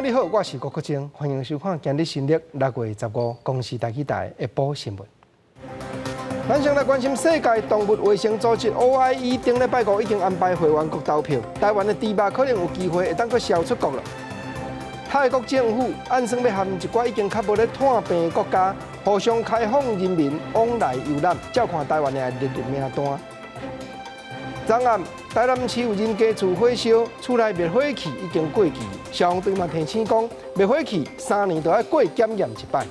你好，我是郭國晶，歡迎收看今日新曆6月15公視台語台下晡新聞。咱先來關心世界動物衛生組織 OIE 頂禮拜五已經安排會員國投票，台灣的豬肉可能有機會會當閣銷出國了。泰國政府按算欲和一寡已經較無咧湠病的國家互相開放人民往來遊覽，照看台灣的列入名單。昨暗台南市有人家厝火燒，厝內滅火器已經過期，消防隊嘛提醒講，滅火器3年就愛過檢驗一擺。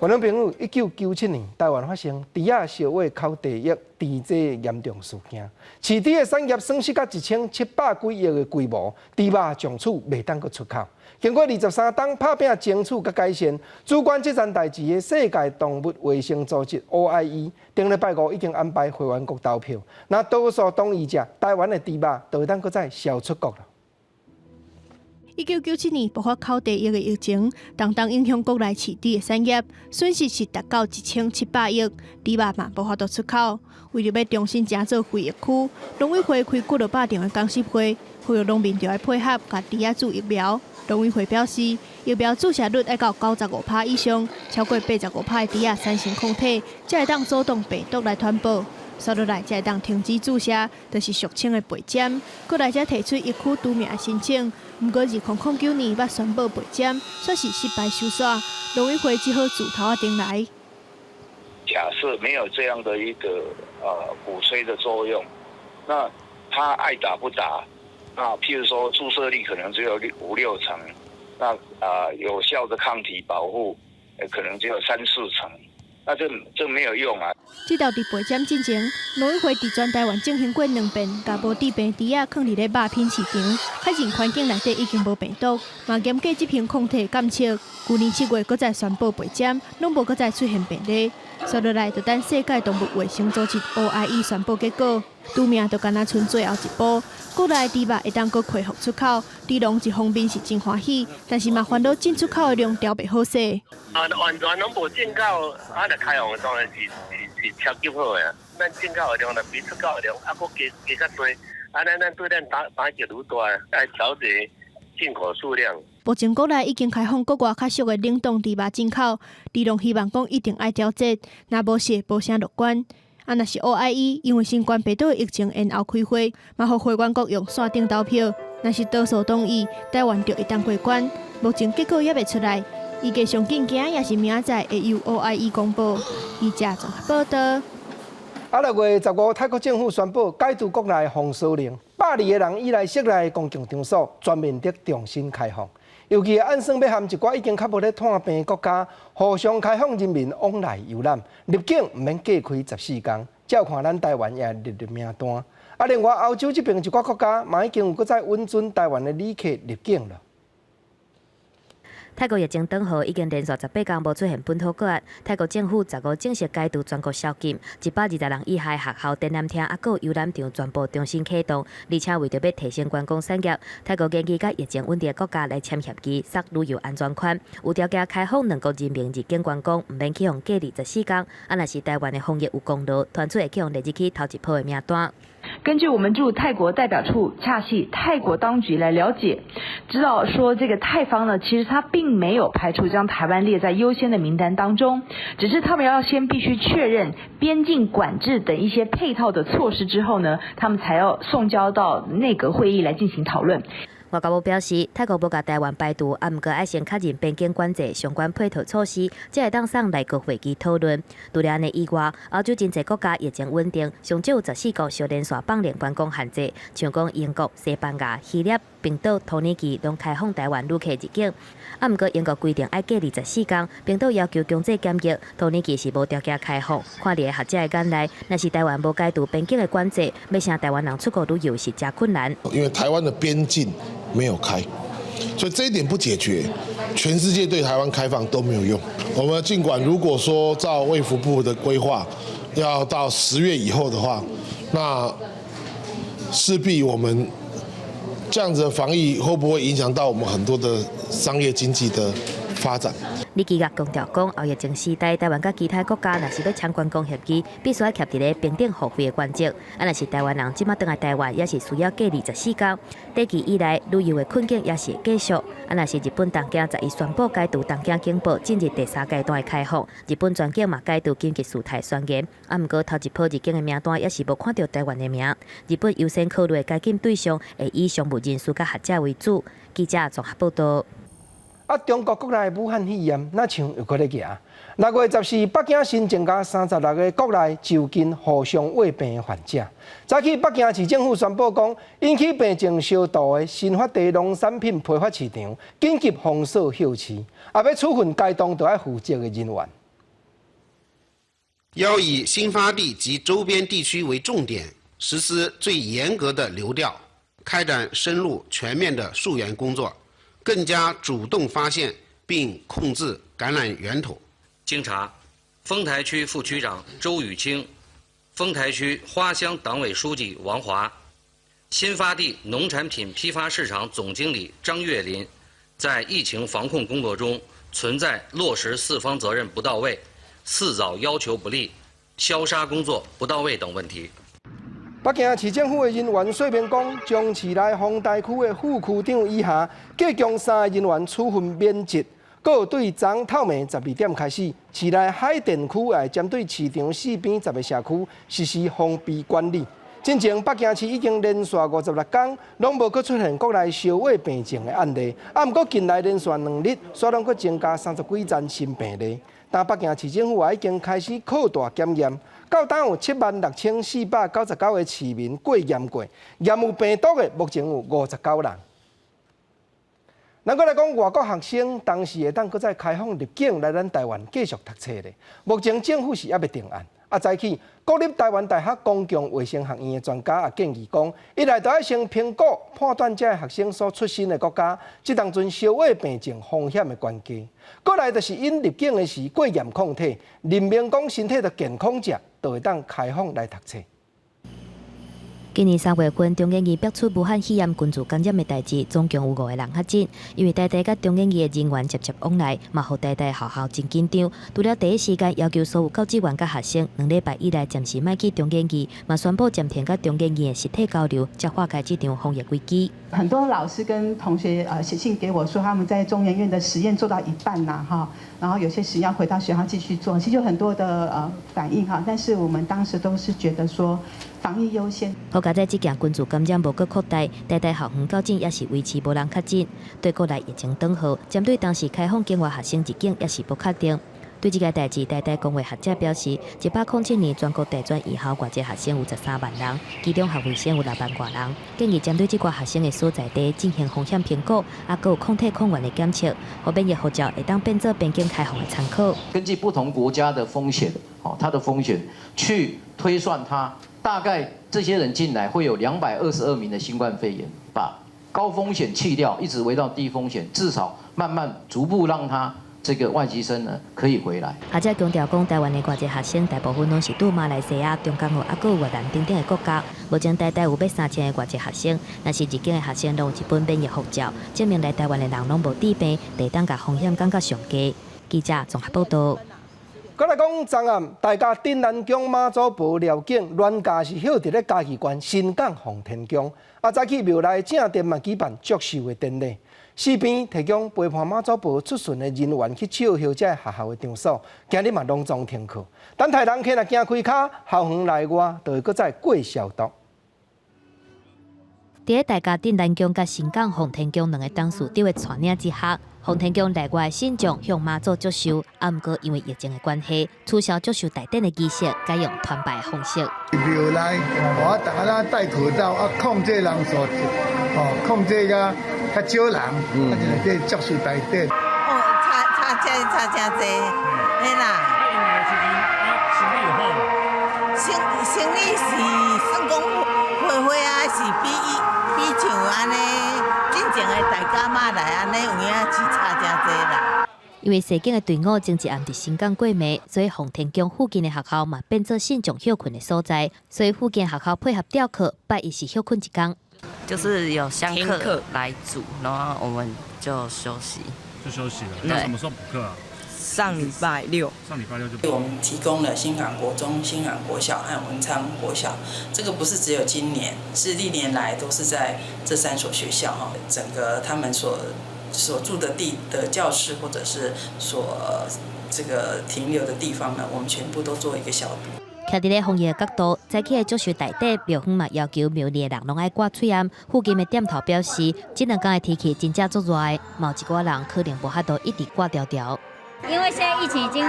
觀眾朋友，1997年台灣發生豬仔燒話口蹄疫豬災嚴重事件，飼豬的產業損失甲1700幾億的規模，豬肉從此袂當閣出口。經過23冬拍拚爭取佮改善，主管這層代誌的世界動物衛生組織 OIE 頂禮拜五已經安排會員國投票，若多數同意者，台灣的豬肉就會當閣再銷出國了。1997年爆發口蹄疫的疫情，當當影響國內飼豬的產業，損失是達到1700億，豬肉嘛無法度出口。為著欲重新成做非疫區，農委會開幾落百場的講習會，呼籲農民著愛配合，共豬仔注疫苗。農委會表示，疫苗注射率愛到95%以上，超過85%的豬仔產生抗體，才會當阻擋病毒來傳播。煞落來才會當停止注射，就是俗稱的背針。過來才提出疫區除名的申請，毋過2009年捌宣布背針，卻是失敗收煞。農委會只好自頭仔重來。假設沒有這樣的一個鼓吹的作用，那他愛打不打？那譬如說注射率可能只有五六成，那有效的抗體保護可能只有三四成。那這沒有用啊！這道佇背針進前，農委會佇全台灣進行過兩遍，共無致病豬仔囥佇咧肉品市場，確認環境內底已經無病毒，嘛嚴格執行抗體檢測。舊年7月，閣再宣布背針，攏無閣再出現病例。煞落來，就等世界動物衛生組織 OIE 宣布結果，除名就干焦賰最後一步。國內豬肉會當閣恢復出口，豬農一方面是真歡喜，但是嘛煩惱進出口的量調袂好勢。啊，完全攏無進口，啊，若開放當然是超級好的。咱進口的量若比出口的量啊，閣加較濟，啊，咱對咱打擊愈大，愛調節進口數量。目前國內已經開放國外較俗的冷凍豬肉進口，豬農希望講一定愛調節，若無是無啥樂觀。啊，若是 OIE 因為新冠病毒的疫情延後開會，嘛予會員國用線頂投票，若是多數同意，台灣就會當過關。目前結果猶未出來，預計上緊今仔抑是明仔載會由 OIE 公布。記者綜合報道。啊，6月15，泰國政府宣布解除國內封鎖令，120個人以內室內公共場所全面得重新開放。尤其按算欲和一寡已經較無咧湠病國家互相開放人民往來遊覽，入境毋免隔開14天。照看咱台灣也列入名單。啊，另外歐洲這邊一寡國家嘛已經有閣再允准台灣的旅客入境了。泰國疫情斷號已經連續18天無出現本土個案。泰國政府十五正式解除全國宵禁，120人以下學校、展覽廳啊，閣有遊覽場全部重新啟動。而且為著欲提升觀光產業，泰國研擬佮疫情穩定的國家來簽協議，設旅遊安全圈，有條件開放兩國人民入境觀光，毋免去予隔離14天。啊，若是台灣的防疫有功勞，傳出會去予列入去頭一波的名單。根據我們駐泰國代表處洽繫泰國當局來了解，知道說這個泰方呢，其實他並沒有排除將台灣列在優先的名單當中，只是他們要先必須確認邊境管制等一些配套的措施之後呢，他們才要送交到內閣會議來進行討論。外交部表示，泰國無共台灣排除，啊，毋過愛先確認邊境管制相關配套措施，才會當送內閣會議討論。除了按呢以外，歐洲真濟國家疫情穩定，上少有14國小連續放寬觀光限制，像講英國、西班牙、希臘、冰島、土耳其攏開放台灣旅客入境。啊，毋過英國規定愛隔離十四天，冰島要求強制檢疫，土耳其是無條件開放。看佇學者的眼內，若是台灣無解除邊境的管制，欲請台灣人出國旅遊是誠困難。因為台灣的邊境沒有開，所以這一點不解決，全世界對台灣開放都沒有用。我們儘管如果說照衛福部的規劃，要到10月以後的話，那勢必我們這樣子的防疫會不會影響到我們很多的商業經濟的發展。李基岳強調講，後疫情時代，台灣佮其他國家若是欲簽觀光協議，必須愛徛佇咧平等互惠的原則。啊，若是台灣人這馬轉來台灣，也是需要隔離14天。短期以來，旅遊的困境也是會繼續。啊，若是日本東京11宣布解除東京警報，進入第三階段的開放，日本全境嘛解除緊急事態宣言。啊，毋過頭一波入境的名單也是無看著台灣的名。日本優先考慮的解禁對象會以商務人士佮學者為主。記者綜合報道。啊，中國國內武漢肺炎，若像又閣咧行。6月14，北京新增加36個國內就近互相衛病的患者。早起北京市政府宣布講，引起病情相同的新發地農產品批發市場緊急封鎖休市，也欲處分該當著愛負責的人員。要以新發地及周邊地區為重點，實施最嚴格的流調，開展深入全面的溯源工作。更加主動發現並控制感染源頭。經查，豐台區副區長周宇清、豐台區花鄉黨委書記王華、新發地農產品批發市場總經理張月林，在疫情防控工作中存在落實四方責任不到位、四早要求不力、消殺工作不到位等問題。北京市政府的人員說明講，將市內豐台區的副區長以下，計共三个人員處分免職。閣有對昨昏暝12點開始，市內海淀區也針對市場四邊10個社區實施封閉管理。進前北京市已經連續56天，攏無閣出現國內相會病症的案例。啊，毋過近來連續2日，煞攏閣增加30幾例新病例。但北京市政府也已經開始擴大檢驗。到今有76,499個市民過驗過，驗有病毒的目前有59人。咱閣來講外國學生當時會當閣再開放入境來咱台灣繼續讀冊咧。目前政府是猶未定案。啊，早起國立台灣大學公共衛生學院的專家也建議講，一來就愛先評估判斷這个學生所出身的國家，這當陣相會病症風險的懸低。過來就是𪜶入境的時過驗抗體，認明講身體著健康者，就會當開放來讀冊。今年3月份，中研院爆出武漢肺炎群組感染的代誌，總共有五個人確診。因為台大佮中研院的人員捷捷往來，嘛予台大學校真緊張。除了第一時間要求所有教職員佮學生，2禮拜以來暫時莫去中研院，嘛宣布暫停佮中研院的實體交流，才化解這場防疫危機。很多老師跟同學寫信給我說，他們在中研院的實驗做到一半啦，哈，然後有些實驗要回到學校繼續做，其實有很多的反應哈，但是我們當時都是覺得說防疫優先。好佳哉這件群組感染無閣擴大，台大校園到今也是維持無人確診。對國內疫情斷號，針對當時開放境外學生入境也是無確定。對這個代誌，台大公衛學者表示，107年全國大專院校外籍學生有13萬人，其中學位生有6萬外人。建議針對這寡學生的所在地進行風險評估，啊，閣有抗體抗原的檢測，予免疫護照會當變做邊境開放的參考。根據不同國家的風險，哦，它的風險去推算，它大概這些人進來會有222名的新冠肺炎，把高風險去掉，一直圍到低風險，至少慢慢逐步讓它。這個外籍生呢可以回來。學者強調講，台灣的外籍學生大部分攏是佇馬來西亞、中東啊，閣有越南等等的國家。目前台大有欲3000個外籍學生，若是入境的學生攏有一本免疫護照，證明來台灣的人攏無致病，就會當共風險降到上低。記者綜合報道。閣來講，昨暗大甲鎮瀾宮媽祖婆廖境鑾駕是歇佇咧嘉義縣新港奉天宮。啊，早起廟內正殿嘛舉辦祝壽的典禮，四邊提供陪伴媽祖婆出巡的人員去笑候這个學校的場所，今日嘛攏總停課。等待人客若行開跤，校園內外就會閣再過消毒。佇咧大甲鎮瀾宮佮新港奉天宮兩个董事長的帶領之下，奉天宮內外信眾向媽祖祝壽，啊，毋過因為疫情的關係，取消祝壽大典的儀式，改用團拜的方式。廟內我逐家攏戴口罩，啊，控制人數，哦，控制較較少人，啊，就這祝壽大典。哦，差差真差誠濟，嘿啦。生生意是算講花花啊，是比比像按呢，進前的大甲媽來按呢，有影是差誠濟啦。因為踅境的隊伍前一暗佇新港過暝，所以奉天宮附近的學校嘛變做信眾歇睏的所在，所以附近學校配合調課，拜一是歇睏一工。就是有香客來煮，然後我們就休息。就休息了。那什麼時候補課啊？上禮拜六。上禮拜六就。我們提供了新港國中、新港國小和文昌國小，這個不是只有今年，是歷年來都是在這三所學校哈，整個他們所住的地的教室或者是所這個停留的地方呢，我們全部都做一個消毒。徛佇咧防疫的角度，早起的祝壽大典廟方嘛要求廟裡的人攏愛掛喙罨。附近的店頭表示，這兩工的天氣真正足熱的，嘛有一寡人可能無法度一直掛牢牢。因為現在疫情已經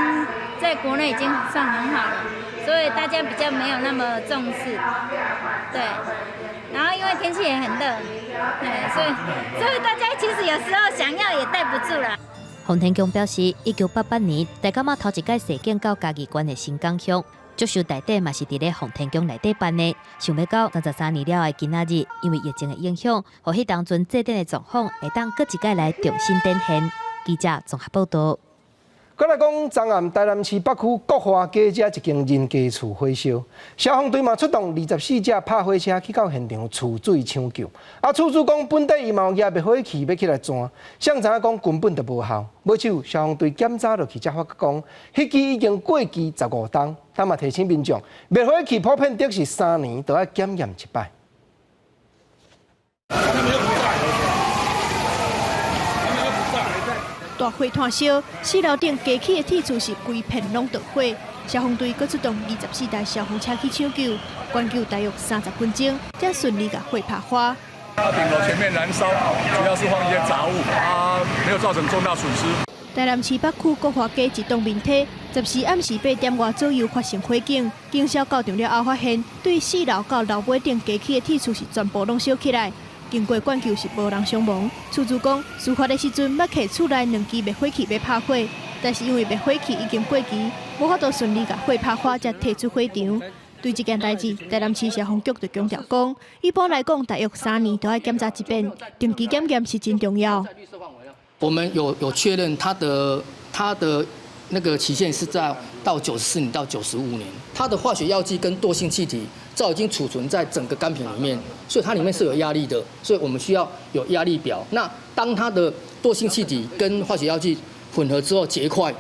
在國內已經算很好了，所以大家比較沒有那麼重視。對，然後因為天氣也很熱，對，所以大家其實有時候想要也戴不住啦。洪天強表示，1988年大甲媽頭一擺踅境到嘉義縣的新港鄉。祝壽大典嘛是佇咧奉天宮內底辦的，想欲到33年了後的今仔日，因為疫情的影響，予彼當陣祭典的狀況會當閣一擺來重新展現。記者綜合報道。閣來講，昨暗台南市北區國華街遮一間人家厝火燒，消防隊嘛出動24架拍火車去到現場取水搶救。啊，厝主講本底伊嘛有舉滅火器欲起來鑽，誰知影講根本就無效。尾手消防隊檢查落去，才發覺講，彼支已經過期15冬。他嘛提醒民眾，滅火器普遍得是3年就愛檢驗一擺。他們又不在，他們又不在。大火湠燒，四樓頂加起的鐵厝是規片攏著火，消防隊閣出動24台消防車去搶救，關救大約30分鐘，才順利共火拍花。頂樓前面燃燒，主要是放一些雜物，啊，沒有造成重大損失。台南市北區國華街一棟面梯，14暗時8點外左右發生火警，警消到場了後發現，對四樓到樓尾頂加起的鐵厝是全部攏燒起來。經過灌救是無人傷亡。厝主講，事發的時陣捌提厝內兩支滅火器欲拍火，但是因為滅火器已經過期，無法度順利共火拍花，才退出火場。對這件代誌，台南市消防局就強調講，一般來講，大約3年就愛檢查一遍，定期檢驗是真重要。我們有確認它的那個期限是在到94年到95年，它的化學藥劑跟惰性氣體早已經儲存在整個鋼瓶裡面，所以它裡面是有壓力的，所以我們需要有壓力表。那當它的惰性氣體跟化學藥劑混合之後結塊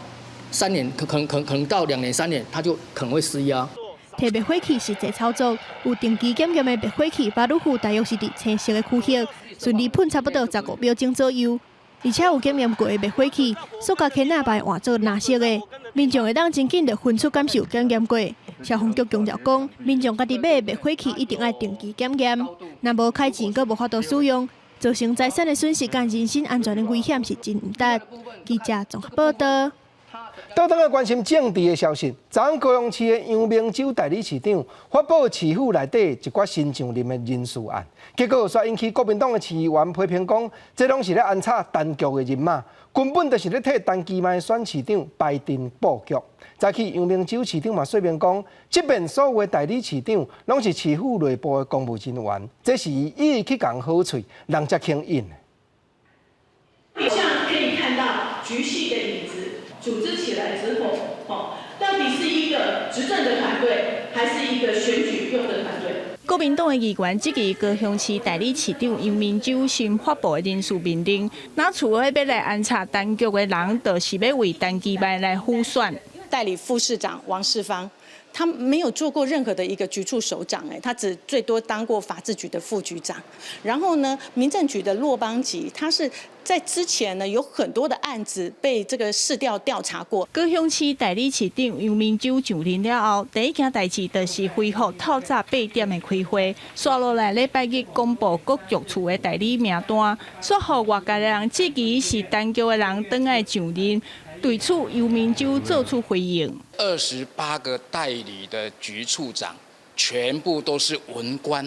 ，3年可能到2年3年，它就可能會失壓。提滅火器實際操作，有定期檢驗的滅火器，巴魯夫大約是佇青色的區域，順利噴差不多15秒鐘左右。而且有檢驗過的滅火器，塑膠鉗仔會換做藍色的，民眾會當真緊就分出敢是有檢驗過。消防局強調講，民眾家己買的滅火器一定愛定期檢驗，若無開錢，閣無法度使用，造成財產的損失佮人身安全的危險是真毋值。記者綜合報道。倒轉來關心政治的消息，昨昏高雄市的楊明洲代理市長發布市府內底一寡新上任的人事案，結果煞引起國民黨的市議員批評講，這攏是咧安插陳局的人馬，根本就是咧替陳其邁選市長排陣布局。早起楊明洲市長嘛說明講，這遍所有的代理市長攏是市府內部的公務人員，這是伊一直去共好喙，人才肯應。像可以看到局系的影子。組織起來之後，哦，到底是一個執政的團隊，還是一個選舉用的團隊？國民黨的議員質疑高雄市代理市長楊明洲新發布的人事命令，若似欲來安插陳局的人，就是欲為陳其邁來輔選。代理副市長王世芳，他沒有做過任何的一個局處首長，哎，他只最多當過法制局的副局長。然後呢，民政局的駱邦吉，他是在之前呢有很多的案子被這個市調調查過。高雄市代理市長楊明洲上任了後，第一件代誌就是恢復透早8點的開會。紲落來禮拜日公布各局處的代理名單，煞予外界的人質疑是陳局的人轉來上任。對此，楊明洲做出回應： 28個代理的局處長，全部都是文官，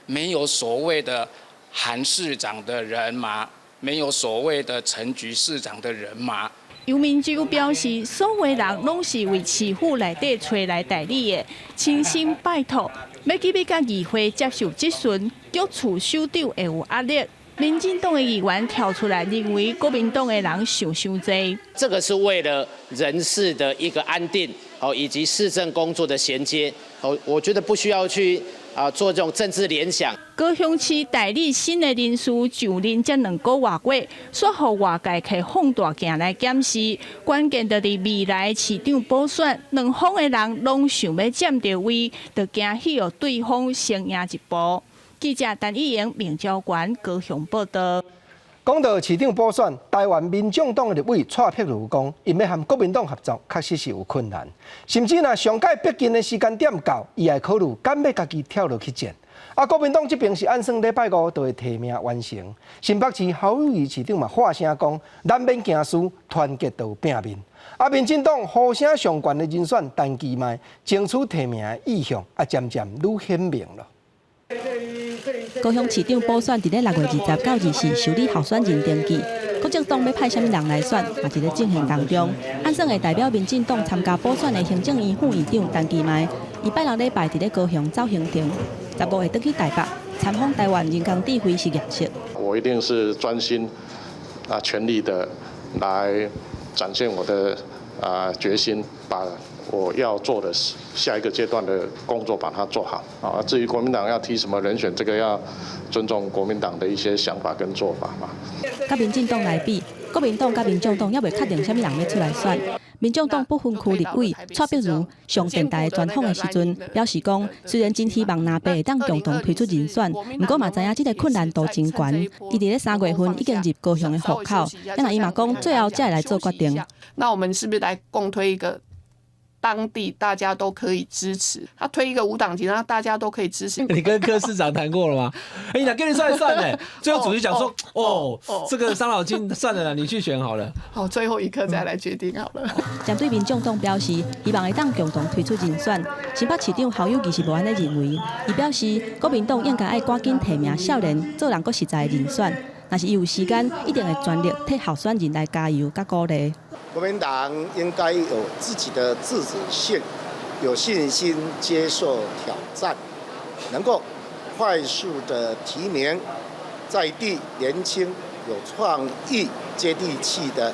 沒有所謂的韓市長的人馬，沒有所謂的陳菊市長的人馬。楊明洲表示，所有人攏是為市府內底揣來代理的，誠心拜託，欲去欲共議會接受質詢，局處首長會有壓力。民進黨的議員跳出來，認為國民黨的人想傷濟。這個是為了人事的一個安定，哦，以及市政工作的銜接，哦，我覺得不需要去啊做這種政治聯想。高雄市代理新的人事上任才2個外月，煞予外界提放大鏡來檢視，關鍵就佇未來市長補選，兩方的人攏想欲佔著位，就驚予對方先贏一步。記者陳以瑩、明昭館高雄報道。講到市長補選，台灣民眾黨的立委蔡碧如講，𪜶欲和國民黨合作，確實是有困難，甚至若上蓋逼近的時間點到，伊會考慮敢欲家己跳落去戰。啊，國民黨這邊是按算禮拜五就會提名完成。新北市侯友宜市長嘛發聲講，咱免驚輸，團結就有拼面。啊，民進黨呼聲上懸的人選陳其邁爭取提名的意向，啊，漸漸愈顯明了。高雄市長補選佇咧6月20到24受理候選人登記，國政黨欲派啥物人來選，嘛佇咧進行當中。按算會代表民進黨參加補選的行政院副院長陳其邁，伊拜六禮拜佇咧高雄走行程，15會轉去台北參訪台灣人工智慧實驗室。我一定是專心啊，全力的來展現我的啊決心，把我要做的下一個階段的工作把它做好啊。至於國民黨要提什麼人選，這個要尊重國民黨的一些想法跟做法嘛。佮民進黨來比，國民黨佮民眾黨猶未確定啥物人欲出來選。民眾黨不分區立委蔡碧如上電台專訪的時陣，表示講，雖然真希望藍白會當共同推出人選，毋過嘛知影這个困難度真懸。伊佇咧3月份已經入高雄的戶口，啊若伊嘛講，最後才會來做決定。那我們是不是來共推一個？當地大家都可以支持，他推一個無黨籍，讓大家都可以支持。你跟柯市長談過了嗎？哎，那跟你算一算呢？最後主席講說，哦，這個傷腦筋，算了啦，你去選好了。好，最後一刻再來決定好了。針對民眾黨表示，希望會當共同推出人選。新北市長侯友宜是無按呢認為，伊表示國民黨應該愛趕緊提名少年做人閣實在的人選，若是伊有時間，一定會全力替候選人來加油佮鼓勵。國民黨應該有自己的自主性，有信心接受挑戰，能夠快速的提名在地年輕、有創意、接地氣的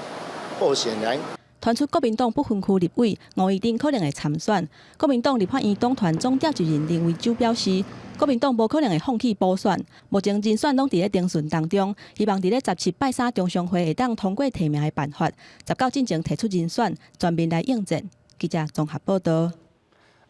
候選人。傳出國民黨不分區立委吳怡蓁可能會參選。國民黨立法院黨團總召集人林為洲表示，國民黨無可能會放棄補選，目前人選攏佇咧程序當中，希望佇咧17拜三中常會會當通過提名的辦法，19進前提出人選，全面來應戰。記者綜合報道。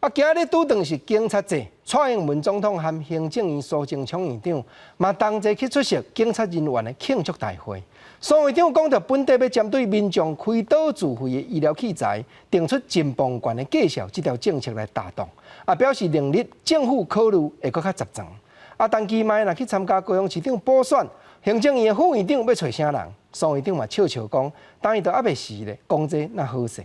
啊，今日拄頓是警察節，蔡英文總統和行政院蘇貞昌院長嘛同齊去出席警察人員的慶祝大會。蘇院長講著本底欲針對民眾開刀自費的醫療器材，定出真磅懸的價數，這條政策來打動。啊，表示明日政府考慮會閣較十全。啊，陳其邁若去參加高雄市長補選，行政院的副院長欲揣啥人？蘇院長嘛笑笑講，等伊都猶未時咧，講這若好勢。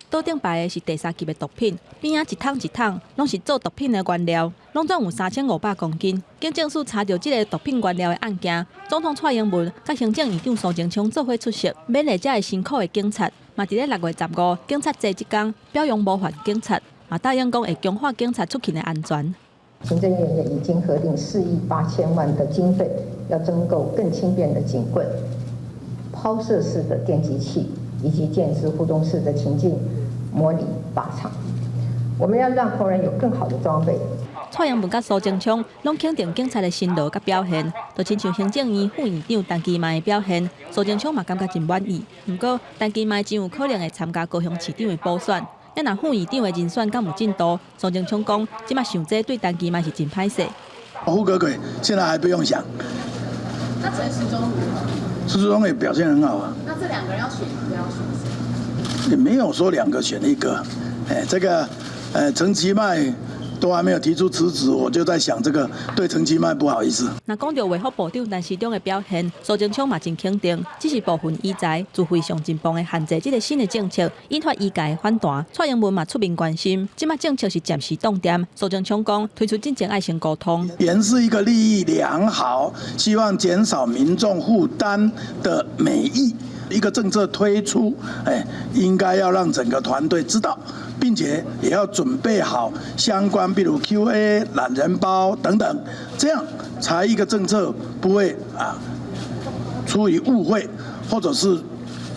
桌頂擺的是第三級的毒品，邊仔一桶一桶，攏是做毒品的原料，攏總有3500公斤。警政署查著這个毒品原料的案件，總統蔡英文佮行政院長蘇貞昌做伙出席，勉勵這个辛苦的警察。嘛佇咧6月15警察節這工表揚模範警察，嘛答應講會強化警察出勤的安全。行政院也已經核定4億8千萬的經費，要增購更輕便的警棍、拋射式的電擊器以及建置互動式的情境模擬靶場。我們要讓同仁有更好的裝備。蔡英文佮蘇貞昌攏肯定警察的辛勞佮表現，就親像行政院副院長陳其邁的表現，蘇貞昌嘛感覺真滿意。毋過，陳其邁真有可能會參加高雄市長的補選。啊，若副院長的人選敢有進度？蘇貞昌講，這馬想這對陳其邁是真歹勢。胡閣揆，現在還不用想。那陳時中如何？陳時中也表現很好啊。那這兩個人要選一個，要選誰？也沒有說兩個選一個，哎，這個，陳其邁都還沒有提出辭職，我就在想這個對陳其邁不好意思。若講著衛福部長陳時中的表現，蘇貞昌嘛真肯定，只是部分醫材自費上真磅的限制，這个新的政策引發醫界的反彈。蔡英文嘛出面關心，這馬政策是暫時凍定。蘇貞昌講，推出進前愛先溝通。原是一個立意良好，希望減少民眾負擔的美意，一個政策推出，哎，應該要讓整個團隊知道。並且也要準備好相關，比如 Q&A、懶人包等等，這樣才一個政策不會啊出於誤會，或者是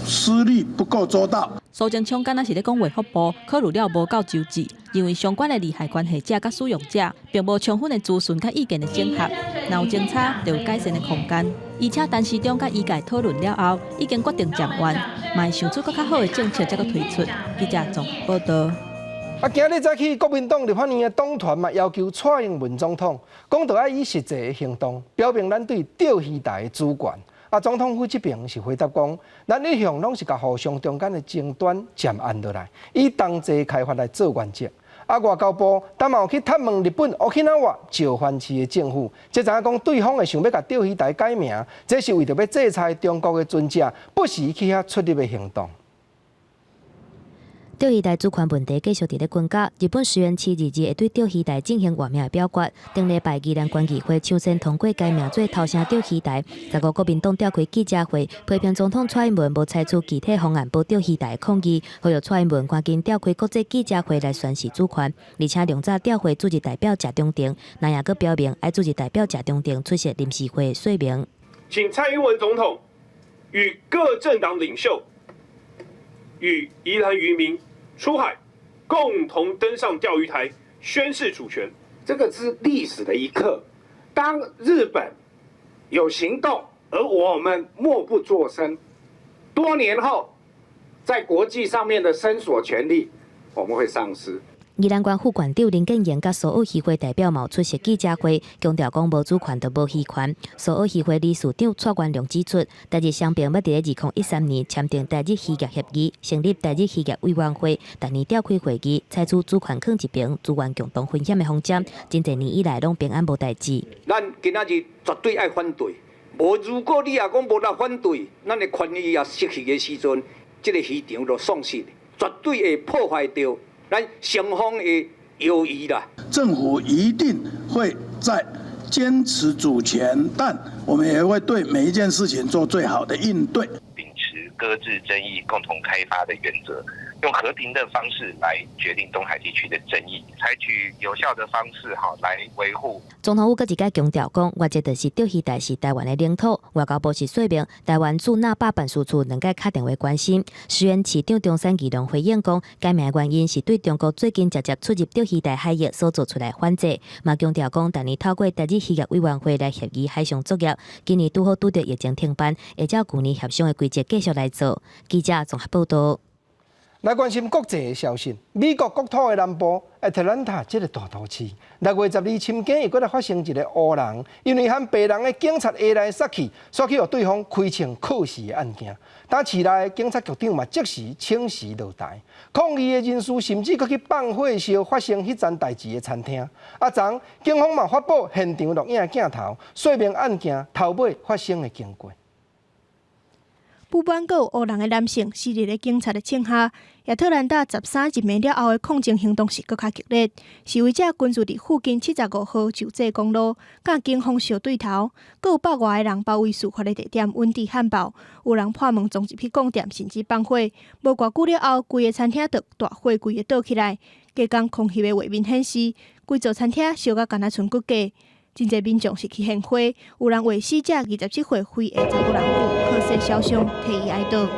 思慮不夠周到。蘇貞昌敢若是咧講衛福部考慮了無夠周至，認為相關的利害關係者佮使用者並無充分的資訊佮意見的整合，若有偵查就有改善的空間。而且陳時中佮醫界討論了後，已經決定暫緩，嘛會想出閣較好的政策才閣推出。記者綜合報道。啊！今日早起，國民黨立法院的黨團嘛要求蔡英文總統，講著愛以實際的行動，表明咱對釣魚台的主權。啊，總統府這邊是回答講，咱一向攏是共互相中間的爭端暫按落來，以同齊開發來做原則。啊，外交部當嘛有去探問日本沖縄番市的政府，才知影講對方會想欲共釣魚台改名，這是為著欲制裁中國的船隻，不時去遐出入的行動。釣魚台主權問題繼續佇咧滾絞，日本石垣市22日會對釣魚台進行換名的表決。頂禮拜宜蘭縣議會搶先通過改名做頭城釣魚台。15國民黨召開記者會，批評總統蔡英文無採取具體方案保釣魚台的抗議，呼籲蔡英文趕緊召開國際記者會來宣示主權。而且量早調回駐日代表謝長廷，那也閣表明愛駐日代表謝長廷出席臨時會的說明。請蔡英文總統與各政黨領袖與宜蘭漁民出海，共同登上釣魚台，宣示主權。這個是歷史的一刻。當日本有行動，而我們默不作聲，多年後，在國際上面的聲索權利，我們會喪失。宜蘭縣副縣長林建榮佮蘇澳漁會代表嘛出席記者會，強調講無主權就無漁權。蘇澳漁會理事長蔡元龍指出，台日雙邊欲佇咧2013年簽訂台日漁業協議，成立台日漁業委員會，逐年召開會議，採取主權囥一邊，資源共同分享的方針，真濟年以來攏平安無代誌。咱今仔日絕對愛反對，無如果你若講無來反對，咱的權益也失去的時陣，這个漁場就喪失，絕對會破壞著咱雙方的友誼啦。政府一定會在堅持主權，但我們也會對每一件事情做最好的應對。秉持擱置爭議、共同開發的原則，用和平的方式來決定東海地區的爭議，採取有效的方式哈來維護。總統府閣一擺強調講，原則就是釣魚台是台灣的領土。外交部是說明，台灣駐那霸辦事處兩擺敲電話關心。石垣市長中山義隆回應講，改名原因是對中國最近常常出入釣魚台海域所做出來反制。嘛強調講，逐年透過台日漁業委員會來協議海上作業，今年拄好拄著疫情停辦，會照舊年協商的規則繼續來做。記者綜合報道。來關心國際的消息，美國國土的南部亞特蘭大這个大都市，6月12深更又閣來發生一个烏人，因為和白人的警察下來殺去，煞去予對方開槍銬死的案件。但市內的警察局長嘛即時請辭落台，抗議的人士甚至閣去放火燒發生彼樁代誌的餐廳。啊，昨警方嘛發布現場錄影鏡頭，說明案件頭尾發生的經過。不滿閣有烏人的男性死佇咧警察的槍下，亞特蘭大13入暝了後的抗爭行動是閣較激烈。示威者群聚佇附近75號州際公路，佮警方相對頭，閣有百外个人包圍事發的地點溫蒂漢堡，有人破門衝入去摃店，甚至放火。無偌久了後，規个餐廳就大火規个倒起來。隔工空翕的畫面顯示，規座餐廳燒甲敢若賰骨架。真濟民眾是去獻花，有人為死者27歲非裔查某人布魯克斯肖像，替伊哀悼。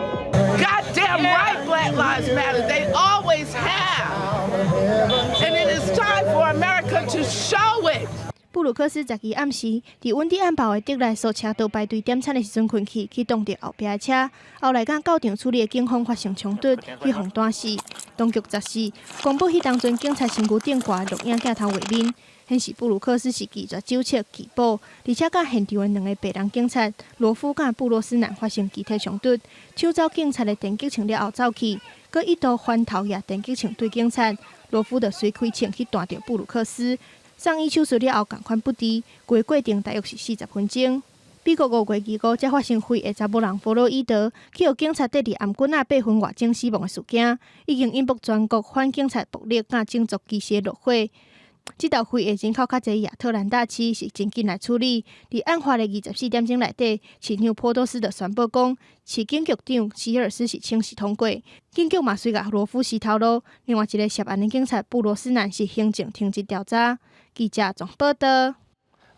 Goddamn right, Black Lives Matter. They always have. And it is time for America to show it. 布魯克斯12暗時，佇溫蒂漢堡的德萊素車道排隊點餐的時陣困去，去擋著後壁的車，後來佮到場處理的警方發生衝突，去予彈死。當局14公布彼當陣警察身軀頂掛錄影鏡頭畫面，顯示布魯克斯是拒絕酒測拒保，而且佮現場的兩个白人警察羅夫佮布羅斯南發生肢體衝突，搶走警察的電擊槍了後走去，閣一度翻頭舉電擊槍對警察，羅夫就隨開槍去彈著布魯克斯。送醫手術了後，仝款不治，規過程大約是40分鐘。美國5月25才發生非裔查某人弗洛伊德去予警察綴佇頷頸仔8分外鐘死亡的事件，已經引爆全國反警察暴力佮種族歧視的怒火。這道非裔人口較濟亞特蘭大市是真緊來處理。佇案發的24點鐘內底，市長波多斯就宣布講，市警局長希爾斯是請辭通過，警局嘛隨共羅夫辭頭路。另外一个涉案的警察布羅斯南是行政停職調查。記者綜報道。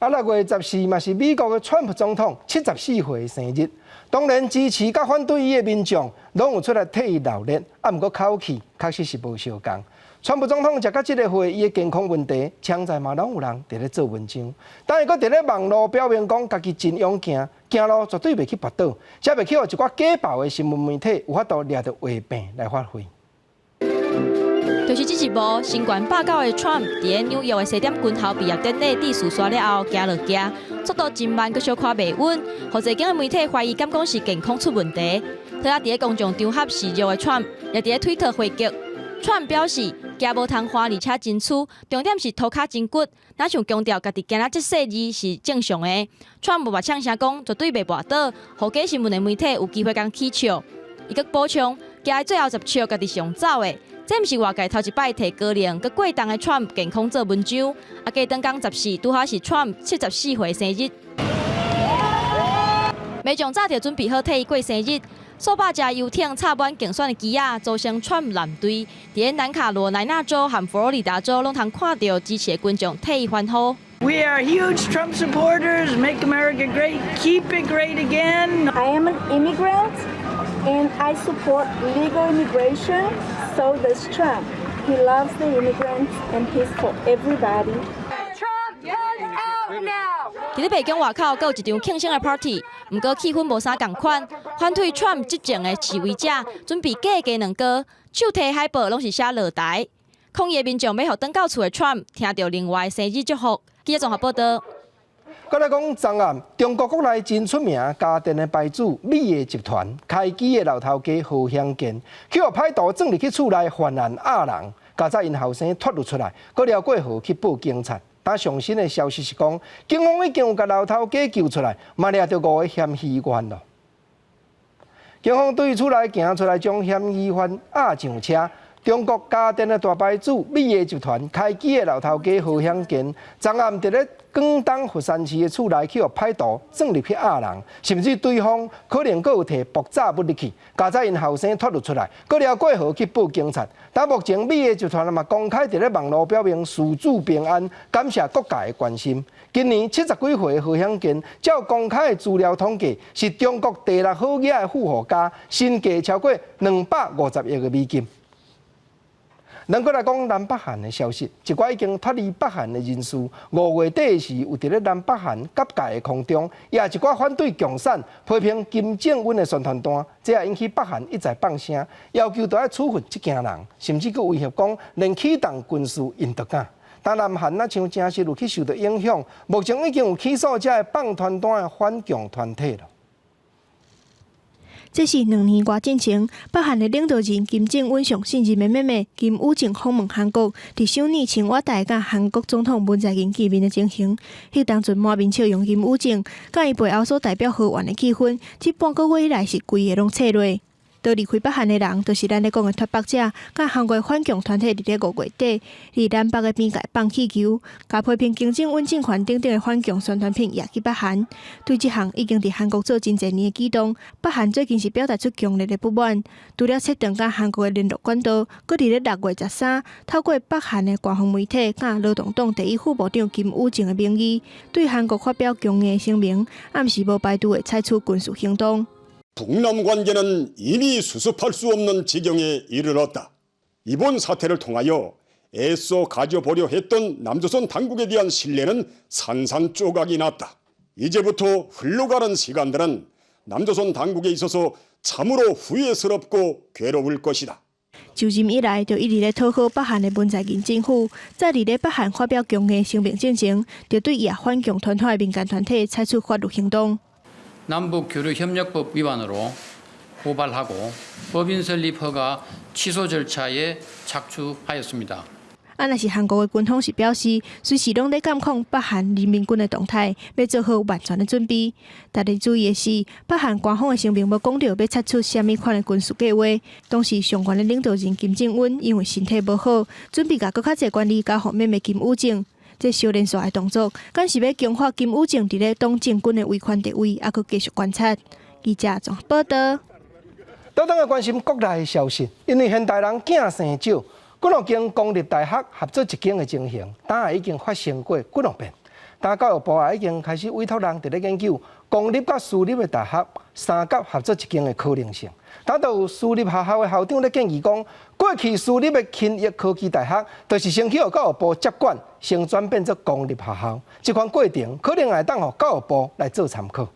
啊，6月14嘛是美國的川普總統74歲生日，當然支持佮反對伊的民眾攏有出來替伊鬧熱，啊，毋過口氣確實是無相仝。川普總統食到這個歲，伊的健康問題，槍在嘛攏有人佇咧做文章，但伊閣佇咧網路表明講，家己真勇健，行路絕對袂去跋倒，才袂去予一寡假爆的新聞媒體有法度掠著話柄來發揮。就是這一幕，身懸190的 Trump 佇咧紐約的西點軍校畢業典禮致辭煞了後，行落行，速度真慢，閣小可袂穩，予濟間的媒體懷疑敢講是健康出問題。佇咧佇咧公眾場合示弱的 Trump，也佇咧推特回擊。Trump 表示，行無通滑，而且真粗，重點是塗跤真骨，若像強調家己行得這細膩是正常的。Trump 嘛嗆聲講，絕對袂跋倒，予假新聞的媒體有機會共起笑。伊閣補充，行的最後10尺家己是用走的。這毋是外界頭一擺提高齡閣過重的 Trump 健康做文章。啊，過轉工14拄好是 Trump 74歲生日。民眾早就準備好替伊過生日，數百隻遊艇插滿競選的旗仔，組成 Trump 藍隊。佇咧南卡羅來納州和佛羅里達州，攏通看著支持的群眾替伊歡呼。 We are huge Trump supporters. Make America great. Keep it great again. I am an immigrant and I support legal immigration. So does Trump. He loves the immigrants and he's for everybody. Trump out now. 佇咧白宮外口，閣有一場慶生的 party，毋過氣氛無啥仝款。反對 Trump 執政的示威者準備假雞卵糕，手提海報攏是寫落台。抗議的民眾欲予轉到厝的 Trump 聽著另外生日祝福。記者綜合報導。閣來講，昨暗中國國內真出名家電的牌子米的集團開機的老頭家何享健，去予歹徒鑽入去厝內犯案壓人，佳哉𪜶後生脫落出來，閣掠過河去報警察。但上新的消息是講，警方已經有共老頭家救出來，嘛掠著五个嫌疑犯囉。警方對厝內行出來，將嫌疑犯押上車。中國家電的大牌子米的集團開機的老頭家何享健，昨暗佇咧廣東佛山市的厝內去予歹徒鑽入去壓人，甚至對方可能閣有提爆炸物入去，佳哉𪜶後生脫落出來，閣掠過河去報警察。但目前米的集團嘛公開佇咧網路表明事主平安，感謝各界的關心。今年70幾歲的何享健，照公開的資料統計，是中國第六好額的富豪家，身價超過250億的美金。咱閣來講南北韓的消息，一寡已經脫離北韓的人士，5月底時有佇咧南北韓結界的空中，掖一寡反對共產、批評金正恩的宣傳單，這也引起北韓一再放聲，要求著愛處罰這群人，甚至閣威脅講，連啟動軍事𪜶都敢。但南韓若像真實有去受著影響，目前已經有起訴這个放傳單的反共團體了。這是2年外進前，北韓的領導人金正恩上信任的妹妹金與正訪問韓國，佇首爾青瓦台佮韓國總統文在寅見面的情形。彼當陣滿面笑容金與正，佮伊背後所代表和緩的氣氛，這半個月以來是規个攏脆落。佇離開北韓的人，就是咱咧講的脫北者，佮韓國反共團體佇咧5月底，佇南北的邊界放氣球，共批評金正恩政權等等的反共宣傳品掖去北韓。對這項已經佇韓國做真濟年的舉動，北韓最近是表達出強烈的不滿。除了切斷佮韓國的聯絡管道，閣佇咧6月13，透過北韓的官方媒體佮勞動黨第一副部長金與正的名義，對韓國發表強硬聲明，暗示無排除會採取軍事行動。 북남 관계는 이미 수습할 수 없는 지경에 이르렀다. 이번 사태를 통하여 애써 가져보려 했던 남조선 당국에 대한 신뢰는 산산조각이 났다. 이제부터 흘러가는 시간들은 남조선 당국에 있어서 참으로 후회스럽고 괴로울 것이다. 就任以來，就一直咧討好北韓的文在寅政府，在佇咧北韓發表強硬聲明進前，就對掖反共團體的民間團體採取法律行動。 남북교류협력법 위반으로 고발하고 법인 설립 허가 취소 절차에 착수하였습니다. 啊，若是韓國的軍方是表示，隨時攏咧監控北韓人民軍的動態，欲做好萬全的準備。值得注意的是，北韓官方的聲明無講著欲採取啥物款的軍事計劃。當時上懸的領導人金正恩因為身體無好，準備共閣較濟權力交予妹妹金與正。這小連續的動作，敢是欲強化金與正佇咧黨政軍的威權地位，猶閣繼續觀察。記者綜合報導。倒轉來關心國內的消息，因為現代人囝生少，幾若間公立大學合做一間的情形，當然已經發生過幾若遍。但教育部也已經開始委託人佇咧研究公立佮私立的大學三甲合作一間的可能性。當有私立學校的校長咧建議講，過去私立的勤益科技大學，就是先去予教育部接管，先轉變做公立學校。這款過程可能會當予教育部來做參考。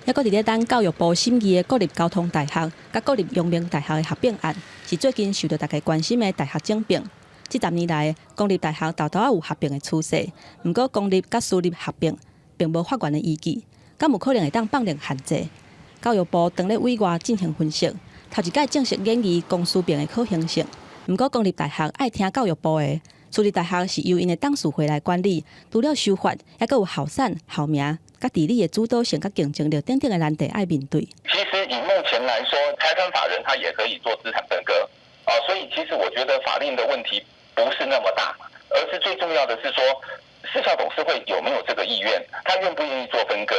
抑閣佇咧等教育部審議的國立交通大學佮國立陽明大學的合併案，是最近受到大家關心的大學整併。這十年來，公立大學沓沓仔有合併的趨勢，毋過公立佮私立合併並無法源的依據，敢有可能會當放令限制？教育部當咧委外進行分析，頭一擺正式研議公私併的可行性。毋過公立大學愛聽教育部的，私立大學是由𪜶的董事會來管理，除了修法，抑閣有校產、校名、佮治理的主導性、佮競爭力等等的難題愛面對。其實以目前來說，財團法人他也可以做資產分割，啊，所以其實我覺得法令的問題不是那麼大，而是最重要的是說，私校董事會有沒有這個意願，他願不願意做分割？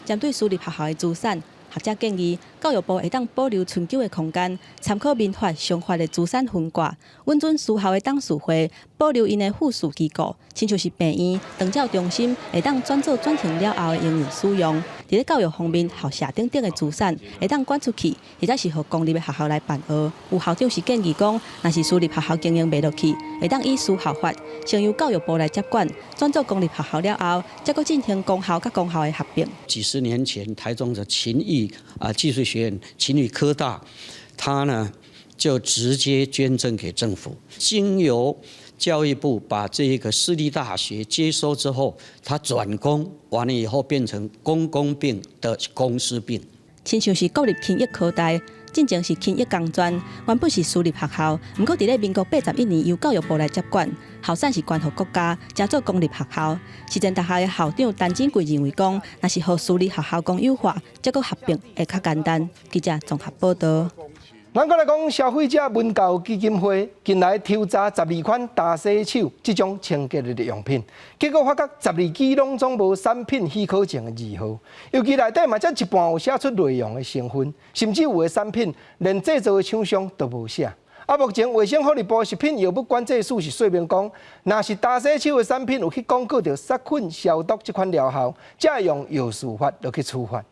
針對私立學校的資產，學者建議教育部會當保留春秋的空間，參考民法、商法的資產分割，允准私校的董事會保留𪜶的附屬機構，親像是病院、長照中心，會當轉做轉型了後的營運使用。佇咧教育方面，校舍等等的資產會當轉出去，或者是予公立的學校來辦學。有校長是建議講，若是私立學校經營袂落去，會當依私校法，先由教育部來接管，轉做公立學校了後，才閣進行公校佮公校的合併。幾十年前，台中的勤益啊技術學院、勤益科大，他呢就直接捐贈給政府，經由教育部把這一個私立大學接收之後，他轉公完了以後變成公公併的公私併。親像是國立勤益科大，進前是勤益工專，原本是私立學校，毋過佇咧民國81年由教育部來接管，校產是捐予國家，才做公立學校。實踐大學的校長陳金貴認為講，若是予私立學校公有化，才閣合併會較簡單。記者綜合報道。咱閣來講，消費者文教基金會近來抽查12款焦洗手這種清潔的日用品，結果發覺12支攏總無產品許可證的字號，尤其內底嘛才一半有寫出內容的成分，甚至有的產品連製造的廠商都無寫。啊，目前衛生福利部食品藥物管制署是說明講，若是焦洗手的產品有去廣告著殺菌消毒這款療效，才會用藥事法落去處罰。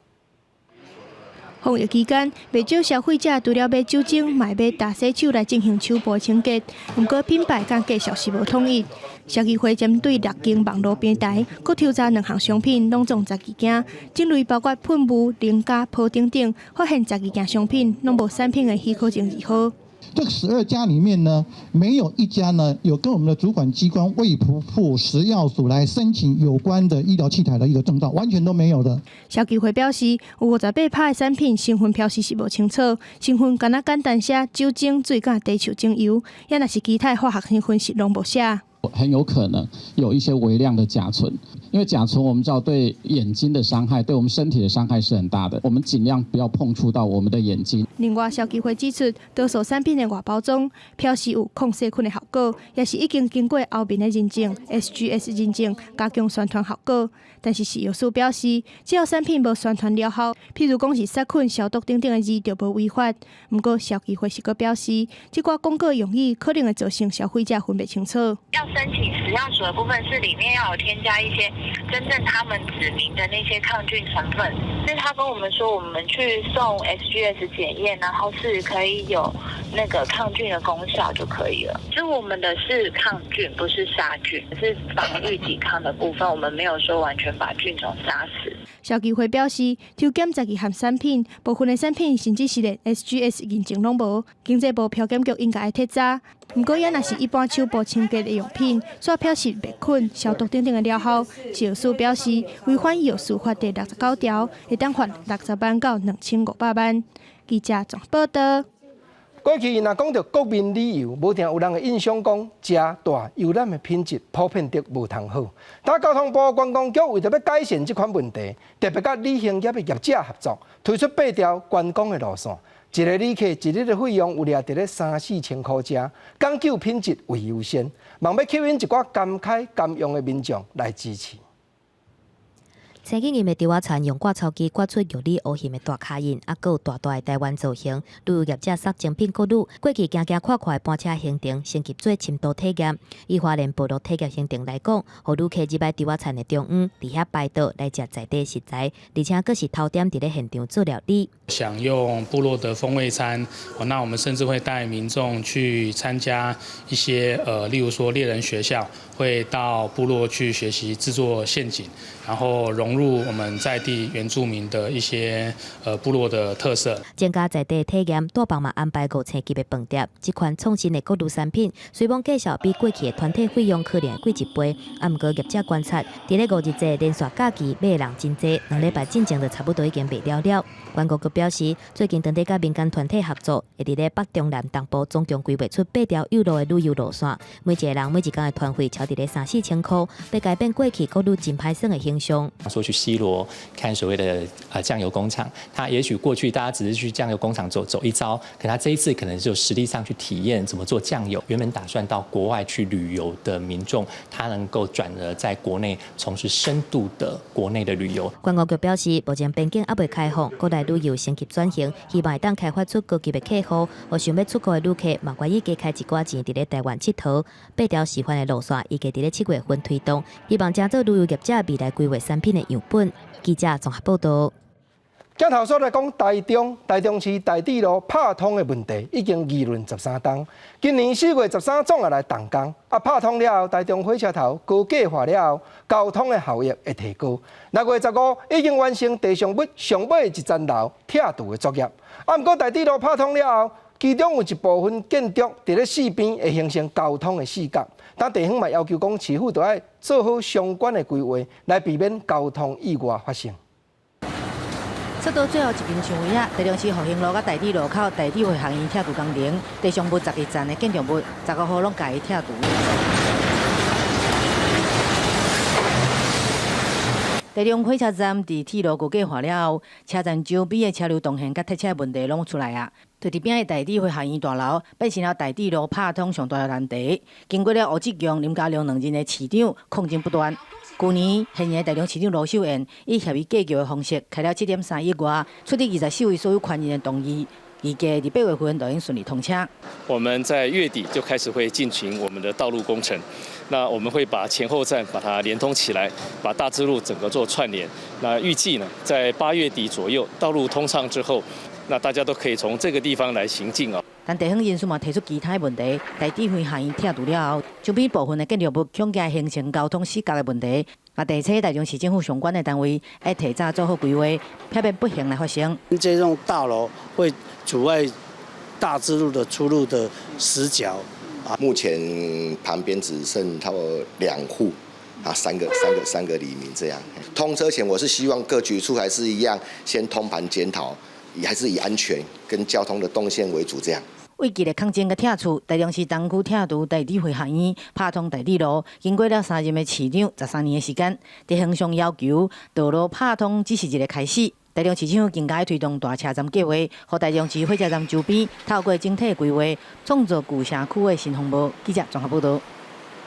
防疫期間，袂少消費者除了買酒精，嘛會買焦洗手來進行手部清潔。毋過品牌佮介紹是無統一。消基會針對六間網路平台，閣抽查兩項商品，攏總十二件，種類包括噴霧、零加、泡等等，發現十二件商品攏無產品的許可證字號。這12家裡面呢，沒有一家呢有跟我們的主管機關衛福部食藥署來申請有關的醫療器材的一個證照，完全都沒有的。消基會表示，有58%的產品成分標示是無清楚，成分敢若簡單寫酒精、水佮茶樹精油，抑若是其他化學成分是攏無寫。很有可能有一些微量的甲醇，因為甲醇我們知道對眼睛的傷害，對我們身體的傷害是很大的。我們盡量不要碰觸到我們的眼睛。另外，消基會指出，多數產品的外包裝標示有抗細菌的效果，也是已經經過歐盟的認證（SGS 認證）加強宣傳效果。但是食藥署表示，只要產品無宣傳療效，譬如講是殺菌、消毒等等的字，就無違法。毋過，消基會是閣表示，這寡廣告用語可能會造成消費者分袂清楚。要申請食藥署的部分是裡面要有添加一些真正他們指明的那些抗菌成分。所以他跟我們說，我們去送 SGS 檢驗，然後是可以有那個抗菌的功效就可以了。就我們的是抗菌，不是殺菌，是防禦抵抗的部分，我們沒有說完全把菌種殺死。消基會表示，抽檢十二項產品，部分的產品甚至是連 SGS 認證攏無。經濟部漂檢局應該愛徹查。毋過，抑若是一般手部清潔的用品，煞標示滅菌、消毒等等的療效。食藥署表示，違反藥事法第69條，會當罰60萬到2500萬。記者綜報道。過去若講著國民旅遊，無定有人會印象講，食蹛遊覽的品質普遍得無通好。但交通部觀光局為著欲改善這款問題，特別佮旅行業的業者合作，推出八條觀光的路線。一个旅客一日的費用有掠佇咧三四千箍遮，講究品質為優先，望欲吸引一寡甘開甘用的民眾來支持。青景岩的稻仔田用割草機割出玉米烏形的大跤印，猶閣有大大的台灣造型。旅遊業者送精品國旅，過去行行看看的班車行程，升級做深度體驗。以花蓮部落體驗行程來講，予旅客入來稻仔田的中央，佇遐擺桌來食在地食材，而且閣是頭點佇咧現場做料理。享用部落的風味餐，那我們甚至會帶民眾去參加一些，例如說獵人學校，會到部落去學習製作陷阱，然後融入我們在地原住民的一些部落的特色。增加在地體驗，大房嘛安排五星級的飯店，這款創新的國旅產品，雖罔價數比過去的團體費用可能會貴一倍，啊，毋過業者觀察，佇咧五日節連續假期買的人真濟，2禮拜進前就差不多已經賣了了。觀光局表示，最近當地佮民間團體合作，會佇咧北中南東部總共規劃出八條幼路的旅遊路線，每一個人每一工的團費超佇咧三四千箍，欲改變過去國旅真歹耍的形象。說去西螺看所謂的醬油工廠，他也許過去大家只是去醬油工廠走走一遭，可他這一次可能就實際上去體驗怎麼做醬油。原本打算到國外去旅遊的民眾，他能夠轉而在國內從事深度的國內的旅遊。觀光局表示，目前邊境猶未開放，國內旅遊升級轉型，希望會當開發出高級的客戶，予想欲出國的旅客嘛願意加開一寡錢佇咧台灣𨑨迌。八條示範的路線，預計佇咧7月份推動，希望成做旅遊業者未來規劃產品的樣本。記者綜合報導。鏡頭煞來講，台中台中市大智路拍通的問題已經議論13冬。今年4月13總會來動工，啊拍通了後，台中火車頭高架化了後，交通的效益會提高。6月15已經完成地上物上尾一層樓拆除的作業。啊，毋過大智路拍通了後，其中有一部分建築佇咧四邊會形成交通的死角，但地方嘛要求講市府著愛做好相關的規劃，來避免交通意外發生。出到最後一根牆位仔，台中市復興路佮大智路口大智慧學院拆除工程，地上物11層的建築物，15號攏共伊拆除。台中火車站佇鐵路高架化了後，車站周邊的車流動線佮塞車問題攏出來啊。佇佇邊的大智慧學院大樓，變成了大智路拍通上大的難題。經過了吳志強、林佳龍兩任的市長抗爭不斷。去年現任台中市長盧秀燕以協議架橋的方式，開了7.3億外，取得24位所有權人的同意，預計佇8月份就應順利通車。我們在月底就開始會進行我們的道路工程，那我們會把前後站把它連通起來，把大智路整個做串聯。那預計呢，在8月底左右，道路通暢之後，那大家都可以從這個地方來行進哦。但地方人士嘛提出其他的問題，大智慧學院拆除了後，周邊部分的建築物恐驚形成交通死角的問題。啊，提醒台中市政府相關的單位愛提早做好規劃，避免不幸來發生。這棟大樓會阻礙大智路的出入的死角。啊，目前旁邊只剩差不多2戶，啊，三個里民這樣。通車前，我是希望各局處還是一樣，先通盤檢討，還是以安全跟交通的動線為主這樣。為激烈抗爭佮拆除，台中市東區拆除大智慧學院，拍通大智路，經過了3任的市長13年的時間，地方上要求道路拍通只是一個開始。台中市政府更加推動大車站計劃，予台中市火車站周邊透過整體規劃，創造舊城區的新風貌。記者綜合報導。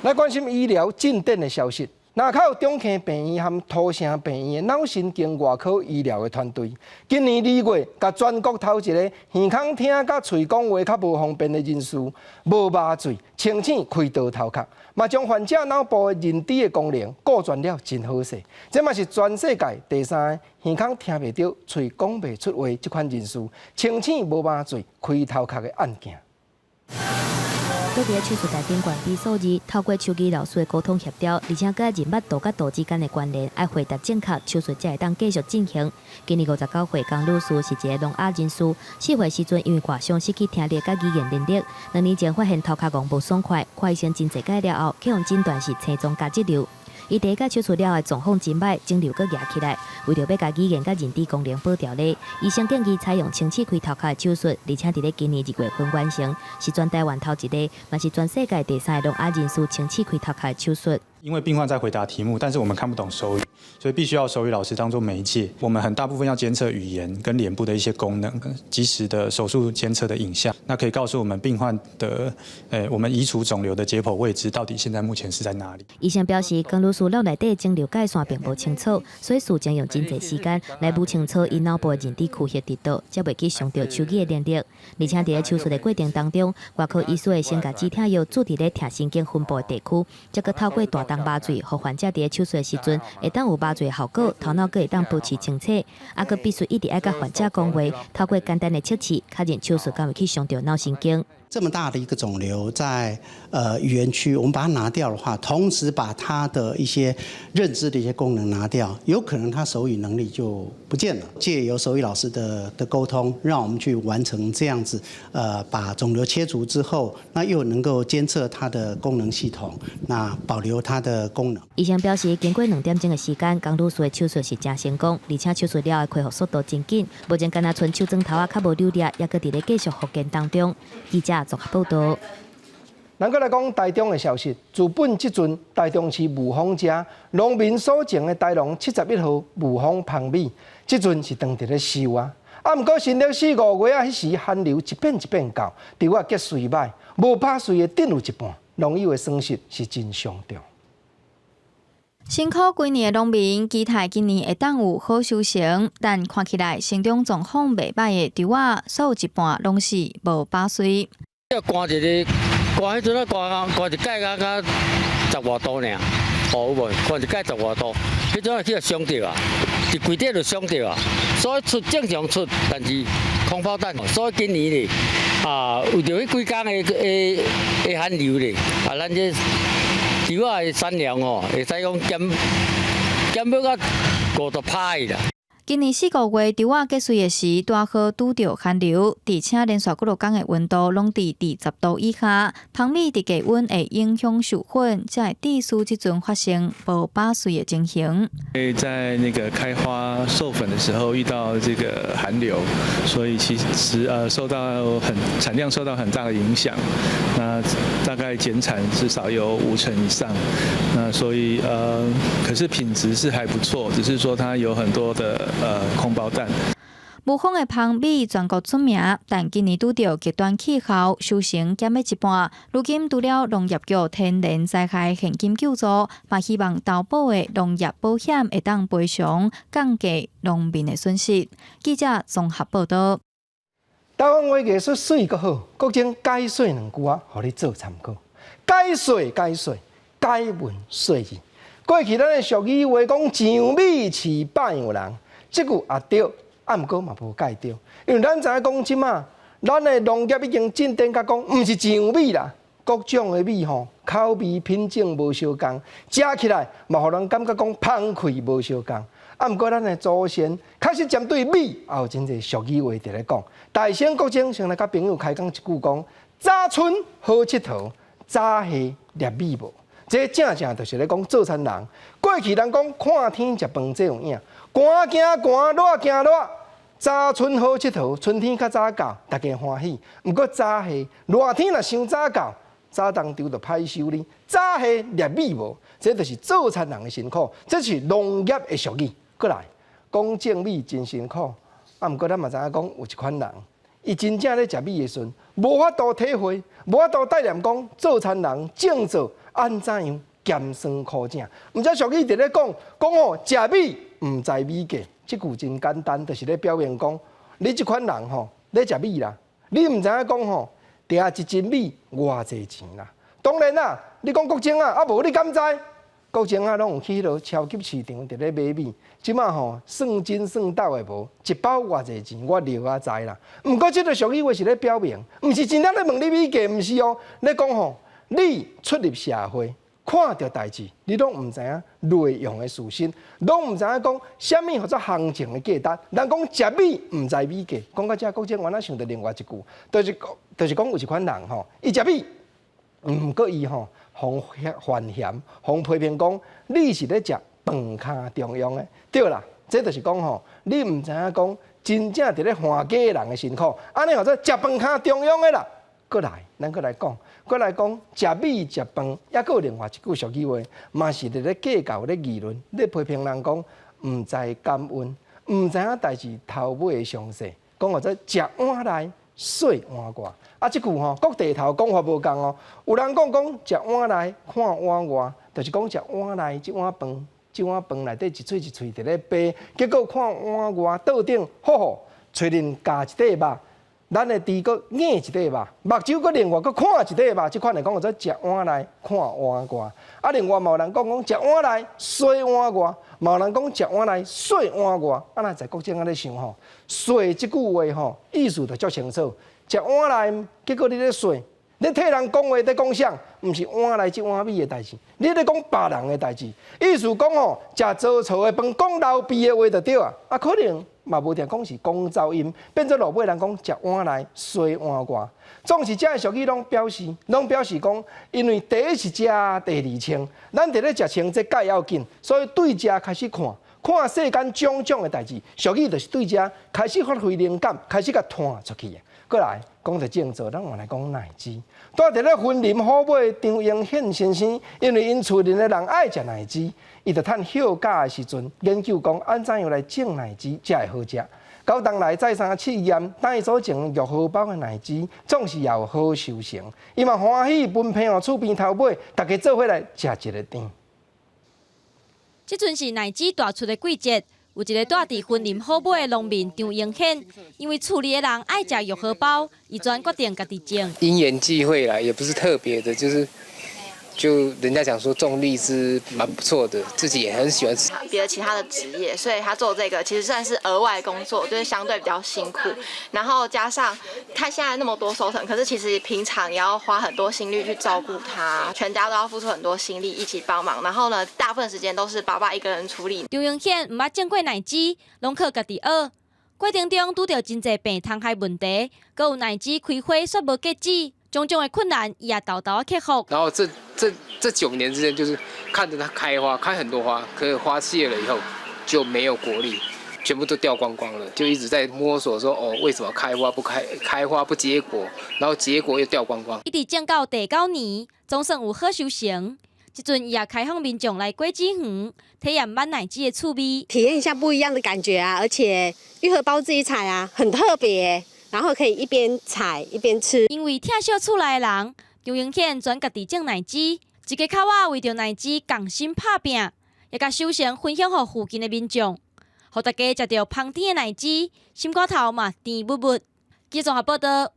來關心醫療進展的消息。林口中坑病院和土城病院的腦神經外科醫療的團隊，今年2月，共全國頭一个耳孔聽佮喙講話較無方便的人士，無麻醉清醒開刀頭殼，嘛將患者腦部的認知的功能顧全了真好勢。這嘛是全世界第三个耳孔聽袂著、喙講袂出話這款人士清醒無麻醉開頭殼的案件。閣佇咧手術台頂懸比數字，透過手機老師的溝通協調，而且佮人脈度佮度之間的關聯，愛回答正確，手術才會當繼續進行。今年59歲，江女士是一個聾啞人士，4歲時陣因為外傷失去聽力佮語言能力，2年前發現頭殼戇無爽快，看醫生真濟擺了後，予人診斷是青光膠質瘤。伊第一擺手術了後狀況真歹，腫瘤閣夯起來。為著欲共語言佮認知功能保牢咧，醫生建議採用清醒開頭殼的手術，而且佇咧今年2月份完成，是全台灣頭一个，嘛是全世界第三个聾啞人士清醒開頭殼的手術。因為病患在回答題目，但是我們看不懂手語，所以必須要手語老師當做媒介。我們很大部分要監測語言跟臉部的一些功能，即時的手術監測的影像，那可以告訴我們病患的，我們移除腫瘤的解剖位置到底現在目前是在哪裡。醫生表示，江女士腦內底腫瘤界線並無清楚，所以事前用真濟時間來摸清楚伊腦部的認知區域佇佗，才袂去傷著手語的能力。而且佇咧手術的過程當中，外科醫師會先共止痛藥注佇咧疼神經分布的地區，才閣透過大動麻醉，予患者佇咧手術的時陣會當有麻醉效果，頭腦閣會當保持清醒。啊，閣必須一直愛佮患者講話，透過簡單的測試，確認手術敢有去傷著腦神經。這麼大的一個腫瘤在語言區，我們把它拿掉的話，同時把它的一些認知的一些功能拿掉，有可能他手語能力就不見了。借由手語老師的溝通，讓我們去完成這樣子，把腫瘤切除之後，那又能夠監測它的功能系統，那保留它的功能。醫生表示，經過2點鐘的時間，江女士的手術是誠成功，而且手術了後恢復速度真緊，目前敢若賰手指頭仔較無扭裂，猶閣佇咧繼續復健當中。記者綜合報道。咱閣來講台中的消息，自本這陣台中市霧峰遮農民所種的台農71號霧峰蜂米，這陣是當佇咧收啊。啊，毋過新曆四五月啊，彼時寒流一變一變到，稻仔結穗䆀，無拍穗的頂有一半，農友的損失是真傷重。辛苦幾年的農民，期待今年會當有好收成，但看起來成長狀況袂䆀的稻仔，煞有一半攏是無把穗。寒一个，寒彼陣啊，寒寒一擺才才10外度爾，哦有無？寒一擺10外度，彼陣啊去予傷著啊，佇櫃底就傷著啊，所以出正常出，但是空包彈，所以今年咧啊，為著彼幾工的寒流咧，啊，咱這稻仔的產量吼，會使講減欲到50%啦。今年四五月稻仔結穗的時，拄好拄著寒流，而且連續幾落工的溫度攏佇20度以下，蜂蜜佇低溫會影響授粉，才會致使這陣發生無把穗的情形。在那個開花授粉的時候遇到這個寒流，所以其實受到很產量受到很大的影響，那大概減產至少有5成以上。那所以可是品質是還不錯，只是說它有很多的空包彈。霧峰的蜂蜜全國出名，但今年拄著極端氣候，收成減欲一半。如今除了農業局天然災害現金救助，嘛希望投保的農業保險會當賠償，降低農民的損失。記者綜合報道。台灣話藝術媠閣好，閣將解說兩句仔，予你做參考。解說解說，解文說字。過去咱的俗語話講上米飼百樣人，這句也對。啊，毋過嘛無蓋對，因為咱知影講這馬，咱的農業已經進展甲講，毋是上米啦，各種的米吼，口味品種無相仝，食起來嘛，予人感覺講芳氣無相仝。啊，毋過咱的祖先確實針對米，也有真濟俗語話佇咧講。大聲國精先來佮朋友開講一句講：早春好𨑨迌，早夏粒米無。這正正就是咧講做田人。過去人講看天食飯，這有影，寒驚寒，熱驚熱。早春好𨑨迌，春天較早到，大家歡喜。毋過早夏熱天若傷早到，早冬稻就歹收哩。早夏粒米無，這就是做田人的辛苦，這是農業的俗語。過來講種米真辛苦，啊，毋過咱嘛知影講有一款人，伊真正咧食米的時陣，無法度體會，無法度體驗講做田人種作按怎樣鹹酸苦汫。毋知俗語佇咧講講哦，食米毋知米價。這句真簡單，就是咧表明講，你這款人吼咧食米啦，你毋知影講吼，埕一斤米偌濟錢啦。當然啦，你講國精啊，啊無你敢知？國精啊，攏有去彼落超級市場佇咧買米，這馬吼算斤算斗的無，一包偌濟錢，我了仔知啦。毋過這个俗語話是咧表明，毋是真正咧問你米價，毋是哦。咧講吼，你出入社會。看著代誌，你攏毋知影內容的事實，攏毋知影講啥物號做行情的價值。人講食米毋知米價，講到這，國精我哪想著另外一句，就是講有一款人吼，伊食米，毋過伊吼，予犯嫌，予批評講你是咧食飯坩中央的，對啦，這就是講吼，你毋知影講真正佇咧旱地的人的辛苦，按呢號做食飯坩中央的啦。閣來，咱閣來講，閣來講，食米食飯，抑閣有另外一句俗語話，嘛是佇咧計較、咧議論、咧批評人講，毋知感恩，毋知影代誌頭尾的詳細，講號做食碗內，洗碗外。啊，這句吼，各地頭講法無仝哦。有人講講食碗內看碗外，就是講食碗內這碗飯，這碗飯內底一喙一喙佇咧掰，結果看碗外桌頂，好好，揣人咬一塊肉。咱的豬閣咬一塊肉，目睭閣另外閣看一塊肉，這款來講叫做食碗內看碗外。啊，另外嘛有人講講食碗內洗碗外，嘛有人講食碗內洗碗外。啊，若在國政按呢想吼，洗這句話吼，意思就足清楚。食碗內，結果你咧洗，你替人講話咧講啥？毋是碗內這碗米的代誌，你咧講別人的代誌。意思講吼，食糟臭的飯，講流鼻的話就對啊。啊，可能。嘛無定講是講走音，變做落尾人講食碗內洗碗外。總是這个俗語攏表示，攏表示講，因為第一是食，第二穿，咱佇咧食穿這蓋要緊，所以對食開始看，看世間種種的代誌，俗語就是對這開始發揮靈感，開始共湠出去的。閣來講著種作，咱嘛來講奶薊。住佇咧雲林虎尾張英憲先生，因為𪜶厝裡的人愛食奶薊，伊就趁歇假的時陣研究講按怎樣來種奶薊才會好食。九冬來再三試驗，當伊所種玉荷包的奶薊總是也有好收成。伊嘛歡喜分配予厝邊頭尾，大家做伙來食一个甜。這陣是奶薊大出的季節，有一个住佇雲林虎尾的農民張英憲，因為厝裡的人愛食玉荷包，伊專決定家己種。因緣際會啦，也不是特別的，就是就人家講說種荔枝蠻不錯的，自己也很喜歡吃。別的其他的職業，所以他做這個其實算是額外工作，就是相對比較辛苦。然後加上他現在那麼多收成，可是其實平常也要花很多心力去照顧他，全家都要付出很多心力一起幫忙。然後呢，大部分時間都是爸爸一個人處理。張英憲毋捌種過奶薊，攏靠家己學。過程中拄著真濟病蟲害問題，閣有奶薊開花煞無結籽。種種的困難，伊也沓沓仔克服。然後這9年之間，就是看着它開花，開很多花，可是花謝了以後就沒有果粒，全部都掉光光了，就一直在摸索說，哦，為什麼開花不開，開花不結果，然後結果又掉光光。一直種到第九年，總算有好收成。這陣伊也開放民眾來果子園體驗挽奶薊的趣味，體驗一下不一樣的感覺啊！而且玉荷包自己採啊，很特別。然後可以一邊採一邊吃。因為疼惜厝內的人，張英憲專家己種奶薊，一家口仔為著奶薊仝心拍拚，也共收成分享予附近的民眾，予大家食著芳甜的奶薊，心肝頭嘛甜蜜蜜。記者綜合報道。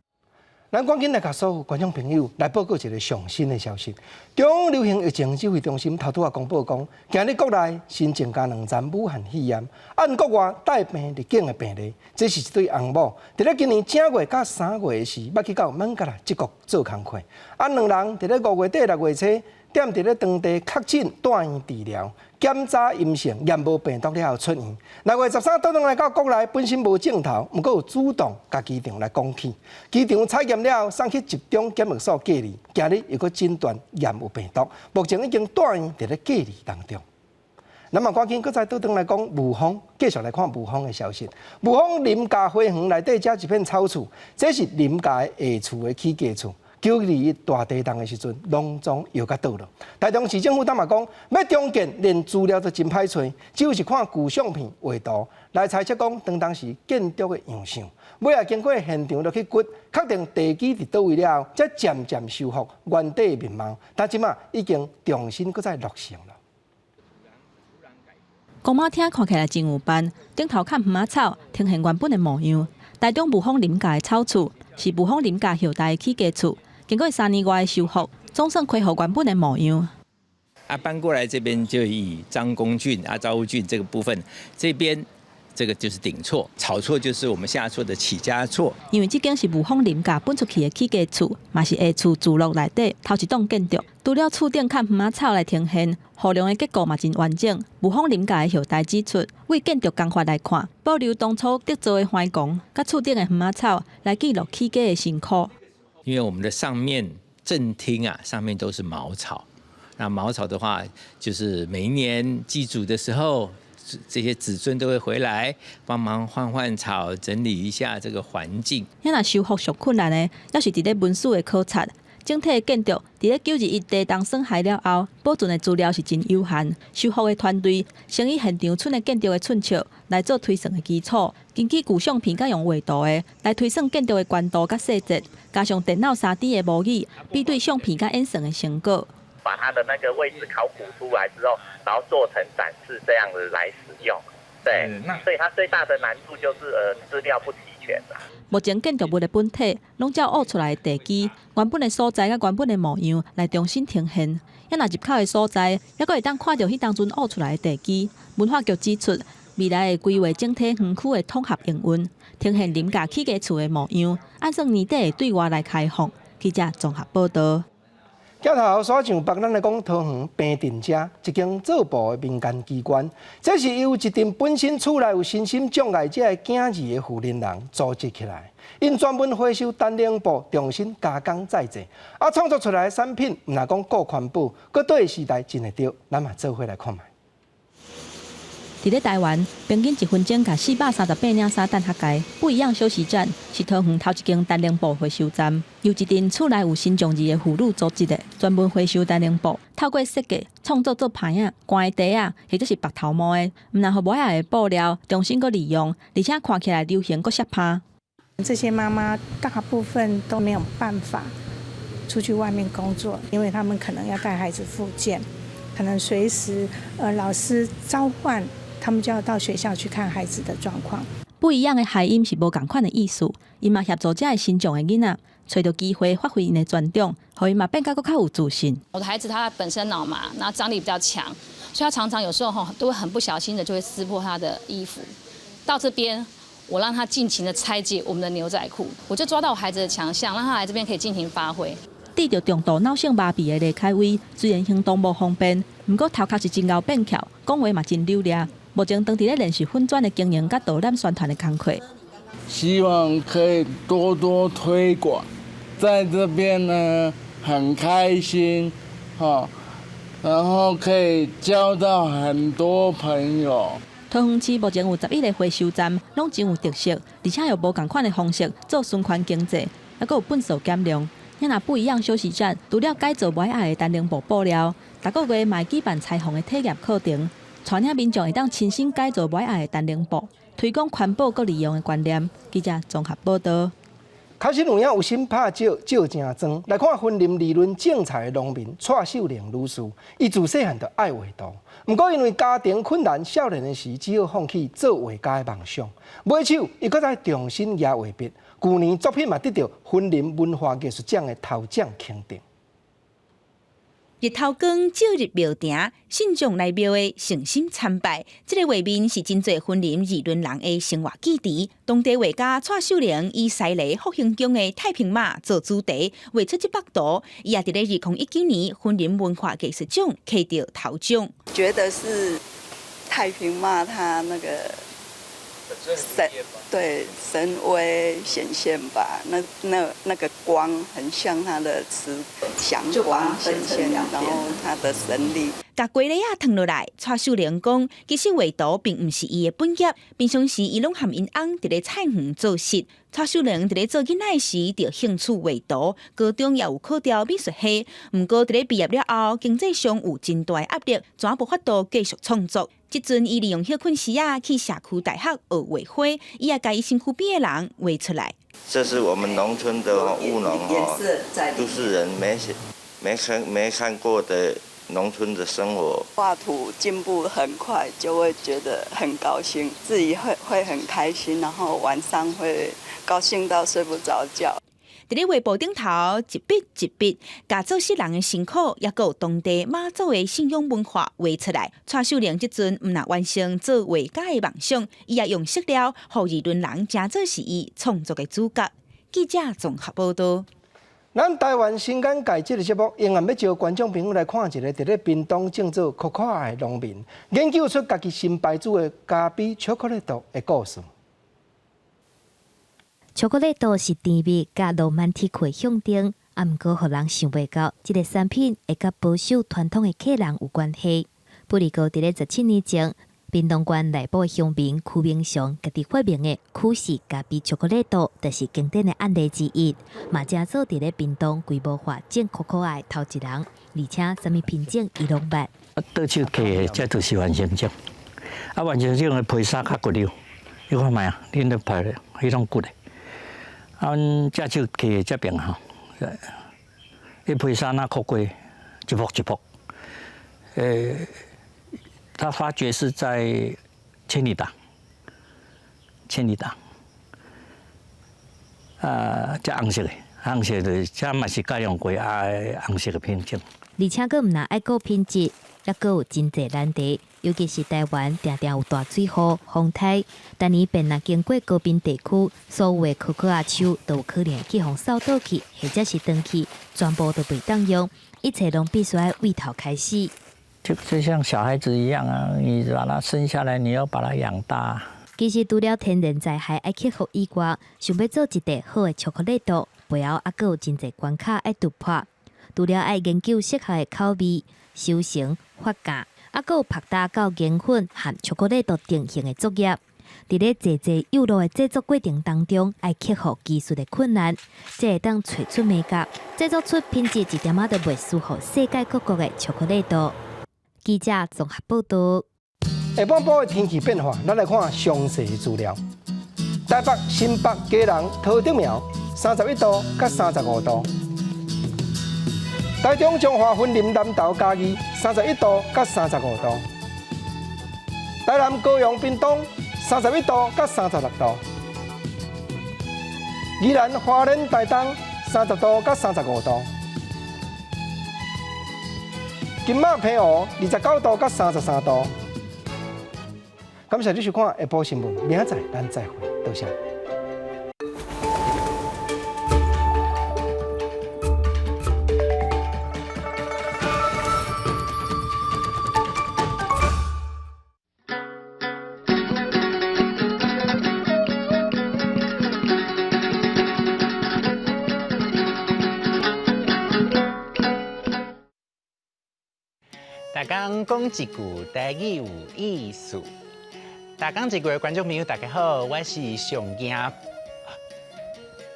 咱趕緊來共所有觀眾朋友來報告一个上新的消息。中央流行疫情指揮中心頭拄仔公布講，今日國內新增加兩例武漢肺炎，按國外帶病入境的病例，這是一對翁某，佇咧今年正月佮三月的時，捌去到孟加拉這國做工課，啊，兩人佇咧五月底六月初，踮佇咧當地確診蹛院治療，檢查陰性，驗無病毒了後出院。6月13倒轉來到國內，本身無症頭，毋過有主動共機場來講起，機場採驗了後送去集中檢疫所隔離，今日又閣診斷驗有病毒，目前已經蹛院佇咧隔離當中。咱嘛趕緊閣再倒轉來講霧峰，繼續來看霧峰的消息。霧峰林家花園內底這一片草厝，這是林家的下厝的起家厝。9·21大地動的時陣，攏總搖甲倒落。台中市政府當嘛講，欲重建，連資料都真歹揣，只有是看舊相片畫圖來猜測講，當時建築的樣相。尾仔經過現場落去掘，確定地基佇佗位了後，才漸漸修復原底的面貌。但這馬已經重新閣再落成了。公媽廳看起來真有範，頂頭崁園仔草，呈現原本的模樣。台中霧峰林家的草厝是霧峰林家後代的起家厝。經過3年外的修復，總算恢復原本的模樣。啊，搬過來這邊就以張公郡、阿昭郡這個部分，這邊這個就是頂厝，草厝就是我們下厝的起家厝。因為這間是霧峰林家搬出去的起家厝，嘛是下厝聚落內底頭一棟建築。除了厝頂崁園仔草來呈現，護梁的結構嘛真完整。霧峰林家的後代指出，為建築工法來看，保留當初竹造的橫枋，佮厝頂的園仔草來記錄起家的辛苦。因為我們的上面正廳啊，上面都是茅草。那茅草的話，就是每一年祭祖的時候，這些子孫都會回來幫忙換換草，整理一下這個環境。遐若修復上困難的，猶是佇咧文史的考察。整體的建築佇咧9·21地動損害了後，保存的資料是真有限。修復的團隊先以現場村的建築的寸尺來做推算的基礎，根據舊相片佮用畫圖的來推算建築的高度佮細節，加上電腦3D 的模擬，比對相片佮演算的成果。把它的那個位置考古出來之後，然後做成展示這樣子來使用。對，那所以它最大的難度就是資料不齊全啦。目前建築物的本體攏照挖出來的地基，原本的所在佮原本的模樣來重新呈現。遐若入口的所在，猶閣會當看著彼當陣挖出來的地基。文化局指出，未來會規劃整體園區的統合營運，呈現林家起家厝的模樣，按算年底會對外來開放。記者綜合報道。鏡頭紲上北，咱來講桃園平鎮遮一間做布的民間機關，這是由一陣本身厝內有身心障礙者的囝兒的婦人人組織起來，𪜶專門回收丹寧布，重新加工再製，啊，創作出來的產品，毋但講夠環保，閣對時代真會著，咱嘛做伙來看覓。佇咧台灣，平均一分鐘共438領衫擲礐界。不一樣休息站是桃園頭一間丹寧布回收站，由一陣厝內有身障兒的婦女組織的，專門回收丹寧布，透過設計創作做盤仔、寒的袋仔，或者是縛頭毛的，毋但予無愛的布料重新閣利用，而且看起來流行閣適拍。這些媽媽大部分都沒有辦法出去外面工作，因為他們可能要帶孩子復健，可能隨時老師召喚。他們就要到學校去看孩子的狀況。不一樣的諧音是無仝款的意思，𪜶嘛協助遮的身障的囡仔，揣著機會發揮𪜶的專長，予𪜶嘛變甲閣較有自信。我的孩子他本身腦麻，那張力比較強，所以他常常有時候吼都會很不小心的就會撕破他的衣服。到這邊，我讓他盡情的拆解我們的牛仔褲，我就抓到我孩子的強項，讓他來這邊可以盡情發揮。得著重度腦性麻痹的李凱威，雖然行動無方便，毋過頭殼是真𠢕變巧，講話嘛真流利。目前當佇咧練習粉專的經營佮導覽宣傳的工課。希望可以多多推廣，在這邊呢很開心，然後可以交到很多朋友。桃園市目前有11個回收站，攏真有特色，而且用無仝款的方式做循環經濟，猶閣有糞掃減量。遐若不一樣休息站，除了改造無愛的丹寧布布料，逐個月嘛會舉辦裁縫的體驗課程。帶領民眾會當親身改造無愛的丹寧布，推廣環保閣利用的觀念。記者綜合報道。確實有影有心拍石，石誠裝。來看雲林二崙種菜的農民蔡秀玲女士，伊自細漢就愛畫圖，毋過因為家庭困難，少年的時只好放棄做畫家的夢想。尾手，伊閣再重新拿畫筆，舊年作品嘛得著雲林文化藝術獎的頭獎肯定。日頭光照入廟埕，信眾來廟的誠心參拜。這個畫面是真濟雲林二崙人的生活記憶。當地畫家蔡秀玲以西螺復興宮的太平馬做主題，畫出這幅圖。伊也佇咧2019年雲林文化藝術獎摕著頭獎。覺得是太平馬他那個神對神威顯現吧，那個光很像他的慈祥光顯現，然後他的神力。共雞螺仔褪落來，蔡秀玲講，其實畫圖並毋是伊的本業，平常時伊攏和𪜶翁佇咧菜園做事。蔡秀玲佇咧做囡仔時就興趣畫圖，高中也有考著美術系，毋過佇咧畢業了後，經濟上有真大的壓力，怎無法度繼續創作。這陣伊利用歇睏時仔去社區大學學畫花，伊也共伊身軀邊的人畫出來。這是我們農村的務農哈，都市人沒看過的農村的生活。畫圖進步很快，就會覺得很高興，自己會很開心，然後晚上會高興到睡不着覺。佇咧畫布頂頭，一筆一筆，共做事人的辛苦，抑閣有當地媽祖的信仰文化畫出來。蔡秀玲這陣毋但完成做畫家的夢想，伊也用色料，予二崙人誠做是伊創作的主角。記者綜合報道。咱台灣新眼界這个節目，永遠欲招觀眾朋友來看一个佇咧屏東種做可可愛的農民，研究出家己新牌子的咖啡巧克力豆的故事。巧克力豆是甜蜜佮羅曼蒂克的象徵，啊，毋過予人想袂到，這个產品會佮保守傳統的客人有關係。布里哥佇咧17年前，屏東縣內埔鄉民柯明祥家己發明的曲士咖啡巧克力豆，就是經典的案例之一。嘛，正做佇咧屏東規模化種可可愛頭一人，而且啥物品種伊攏捌。倒手刻的，這就是原生種。啊，原生種的皮衫較骨溜，你看覓啊？恁咧拍咧，彼種骨的。啊，阮正手刻的這爿吼，彼皮衫若酷過一幅一幅。他發掘是在千里達，千里達。啊，這紅色的，紅色的，這嘛是改良過啊，紅色的品種。而且閣毋但愛顧品質，猶閣有真濟難題，尤其是台灣定定有大水雨、風颱，逐年便若經過高屏地區，所有的可可仔樹都有可能會去予掃倒去，或者是斷去，全部都袂當用，一切攏必須愛對頭開始。就像小孩子一樣啊，你把他生下來，你要把他養大。其實除了天然災害愛克服以外，想欲做一塊好的巧克力豆，背後猶閣有真濟關卡愛突破。除了愛研究適合的口味、收成、發酵，猶閣有曝焦到研粉和巧克力豆定型的作業。佇咧濟濟幼路的製作過程當中，愛克服技術的困難，才會當揣出眉角，製作出品質一點仔都袂輸予世界各國的巧克力豆。記者綜合報道。下半晡的天氣變化，咱來看詳細的資料。台北、新北、基隆、桃竹苗，31度佮35度。台中、彰化、雲林、南投、嘉義，31度佮35度。台南、高雄、屏東，31度佮36度。宜蘭、花蓮、台東，30度佮35度。金馬、澎湖，29度佮33度。感謝你收看下晡新聞，明仔載咱再會，多謝。逐工講一句台語有意思。逐工一句的觀眾朋友，大家好，我是上驚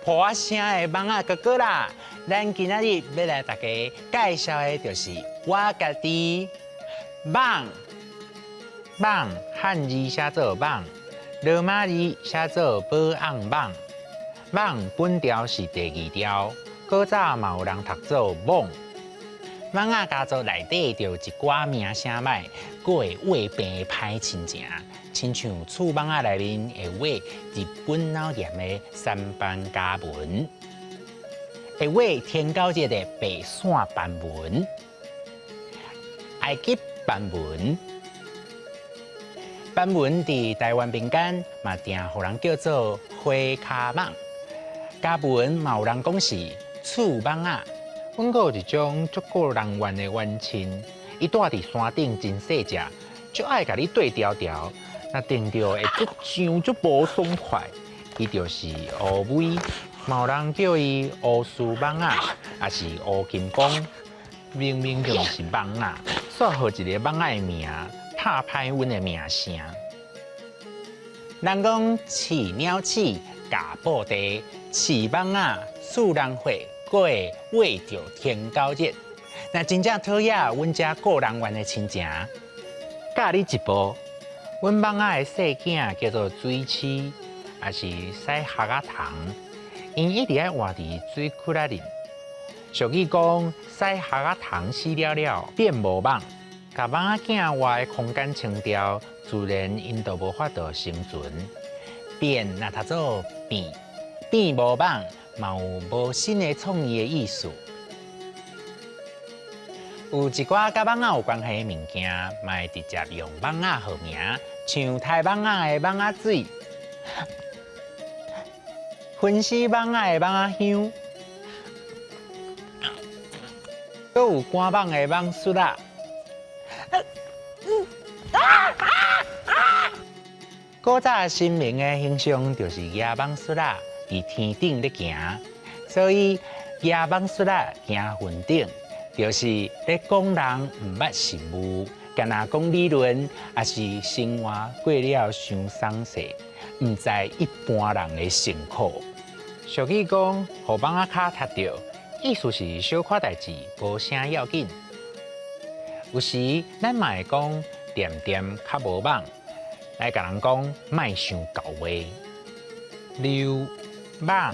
破聲的蠓仔哥哥啦。咱今仔日欲來大家介紹的，就是我家己蠓蠓漢字寫做蠓，羅馬字寫做保甕蠓。蠓本調是第二調，古早嘛有人讀做蠓。蠓仔家族內底就有一寡名聲䆀，閣會畫病的歹親情，親像刺蠓仔內面會畫日本腦炎的三斑家蚊，會畫天狗節的白線斑蚊，埃及斑蚊。斑蚊佇台灣民間嘛，定予人叫做花跤蠓。家蚊嘛有人講是刺蠓仔。阮閣有一種足顧人怨的冤親，伊蹛佇山頂真細隻，足愛共你對調調，若定著會足癢足無爽快。伊就是烏龜，嘛有人叫伊烏鬚蠓仔，抑是烏金剛。明明就毋是蠓仔，煞予一個蠓仔的名，拍歹阮的名聲。人講飼鳥鼠，咬布袋，飼蠓仔，刺人血。閣會畫著天狗日，若真正討厭阮遮顧人怨的親情，教你一步，阮蠓仔的細囝叫做水鼠，抑是屎礐仔蟲，𪜶一直愛活佇水窟仔裡。俗語講，屎礐仔蟲死了了變無蠓，共蠓仔囝活的空間清掉，自然𪜶就無法度生存。變若讀做變，變無蠓。嘛有無新的創意的意思。有一寡佮蠓仔有關係的物件，嘛會直接用蠓仔號名，像刣蠓仔的蠓仔水，熏死蠓仔的蠓仔香，閣有趕蠓的蠓術仔。古早神明的形象就是舉蠓術仔。佇天頂咧行，所以舉蠓術仔行雲頂，就是咧講人毋捌實務，干焦講理論，抑是生活過了傷鬆勢，毋知一般人的辛苦。俗語講，予蠓仔跤踢著，意思是小可代誌，無啥要緊。有時咱嘛會講恬恬較無蠓，來共人講莫傷厚話。溜蠓、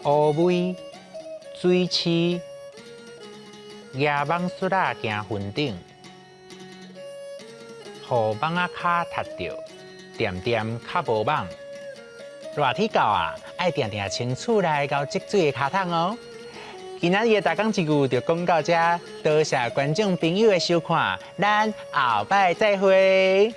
烏龜、水鼠、蜈蠓術仔行雲頂，予蠓仔跤踢著，恬恬較無蠓。熱天到啊，愛定定清厝內佮積水的跤桶哦。今仔日的逐工一句就講到這，多謝觀眾朋友的收看，咱後擺再會。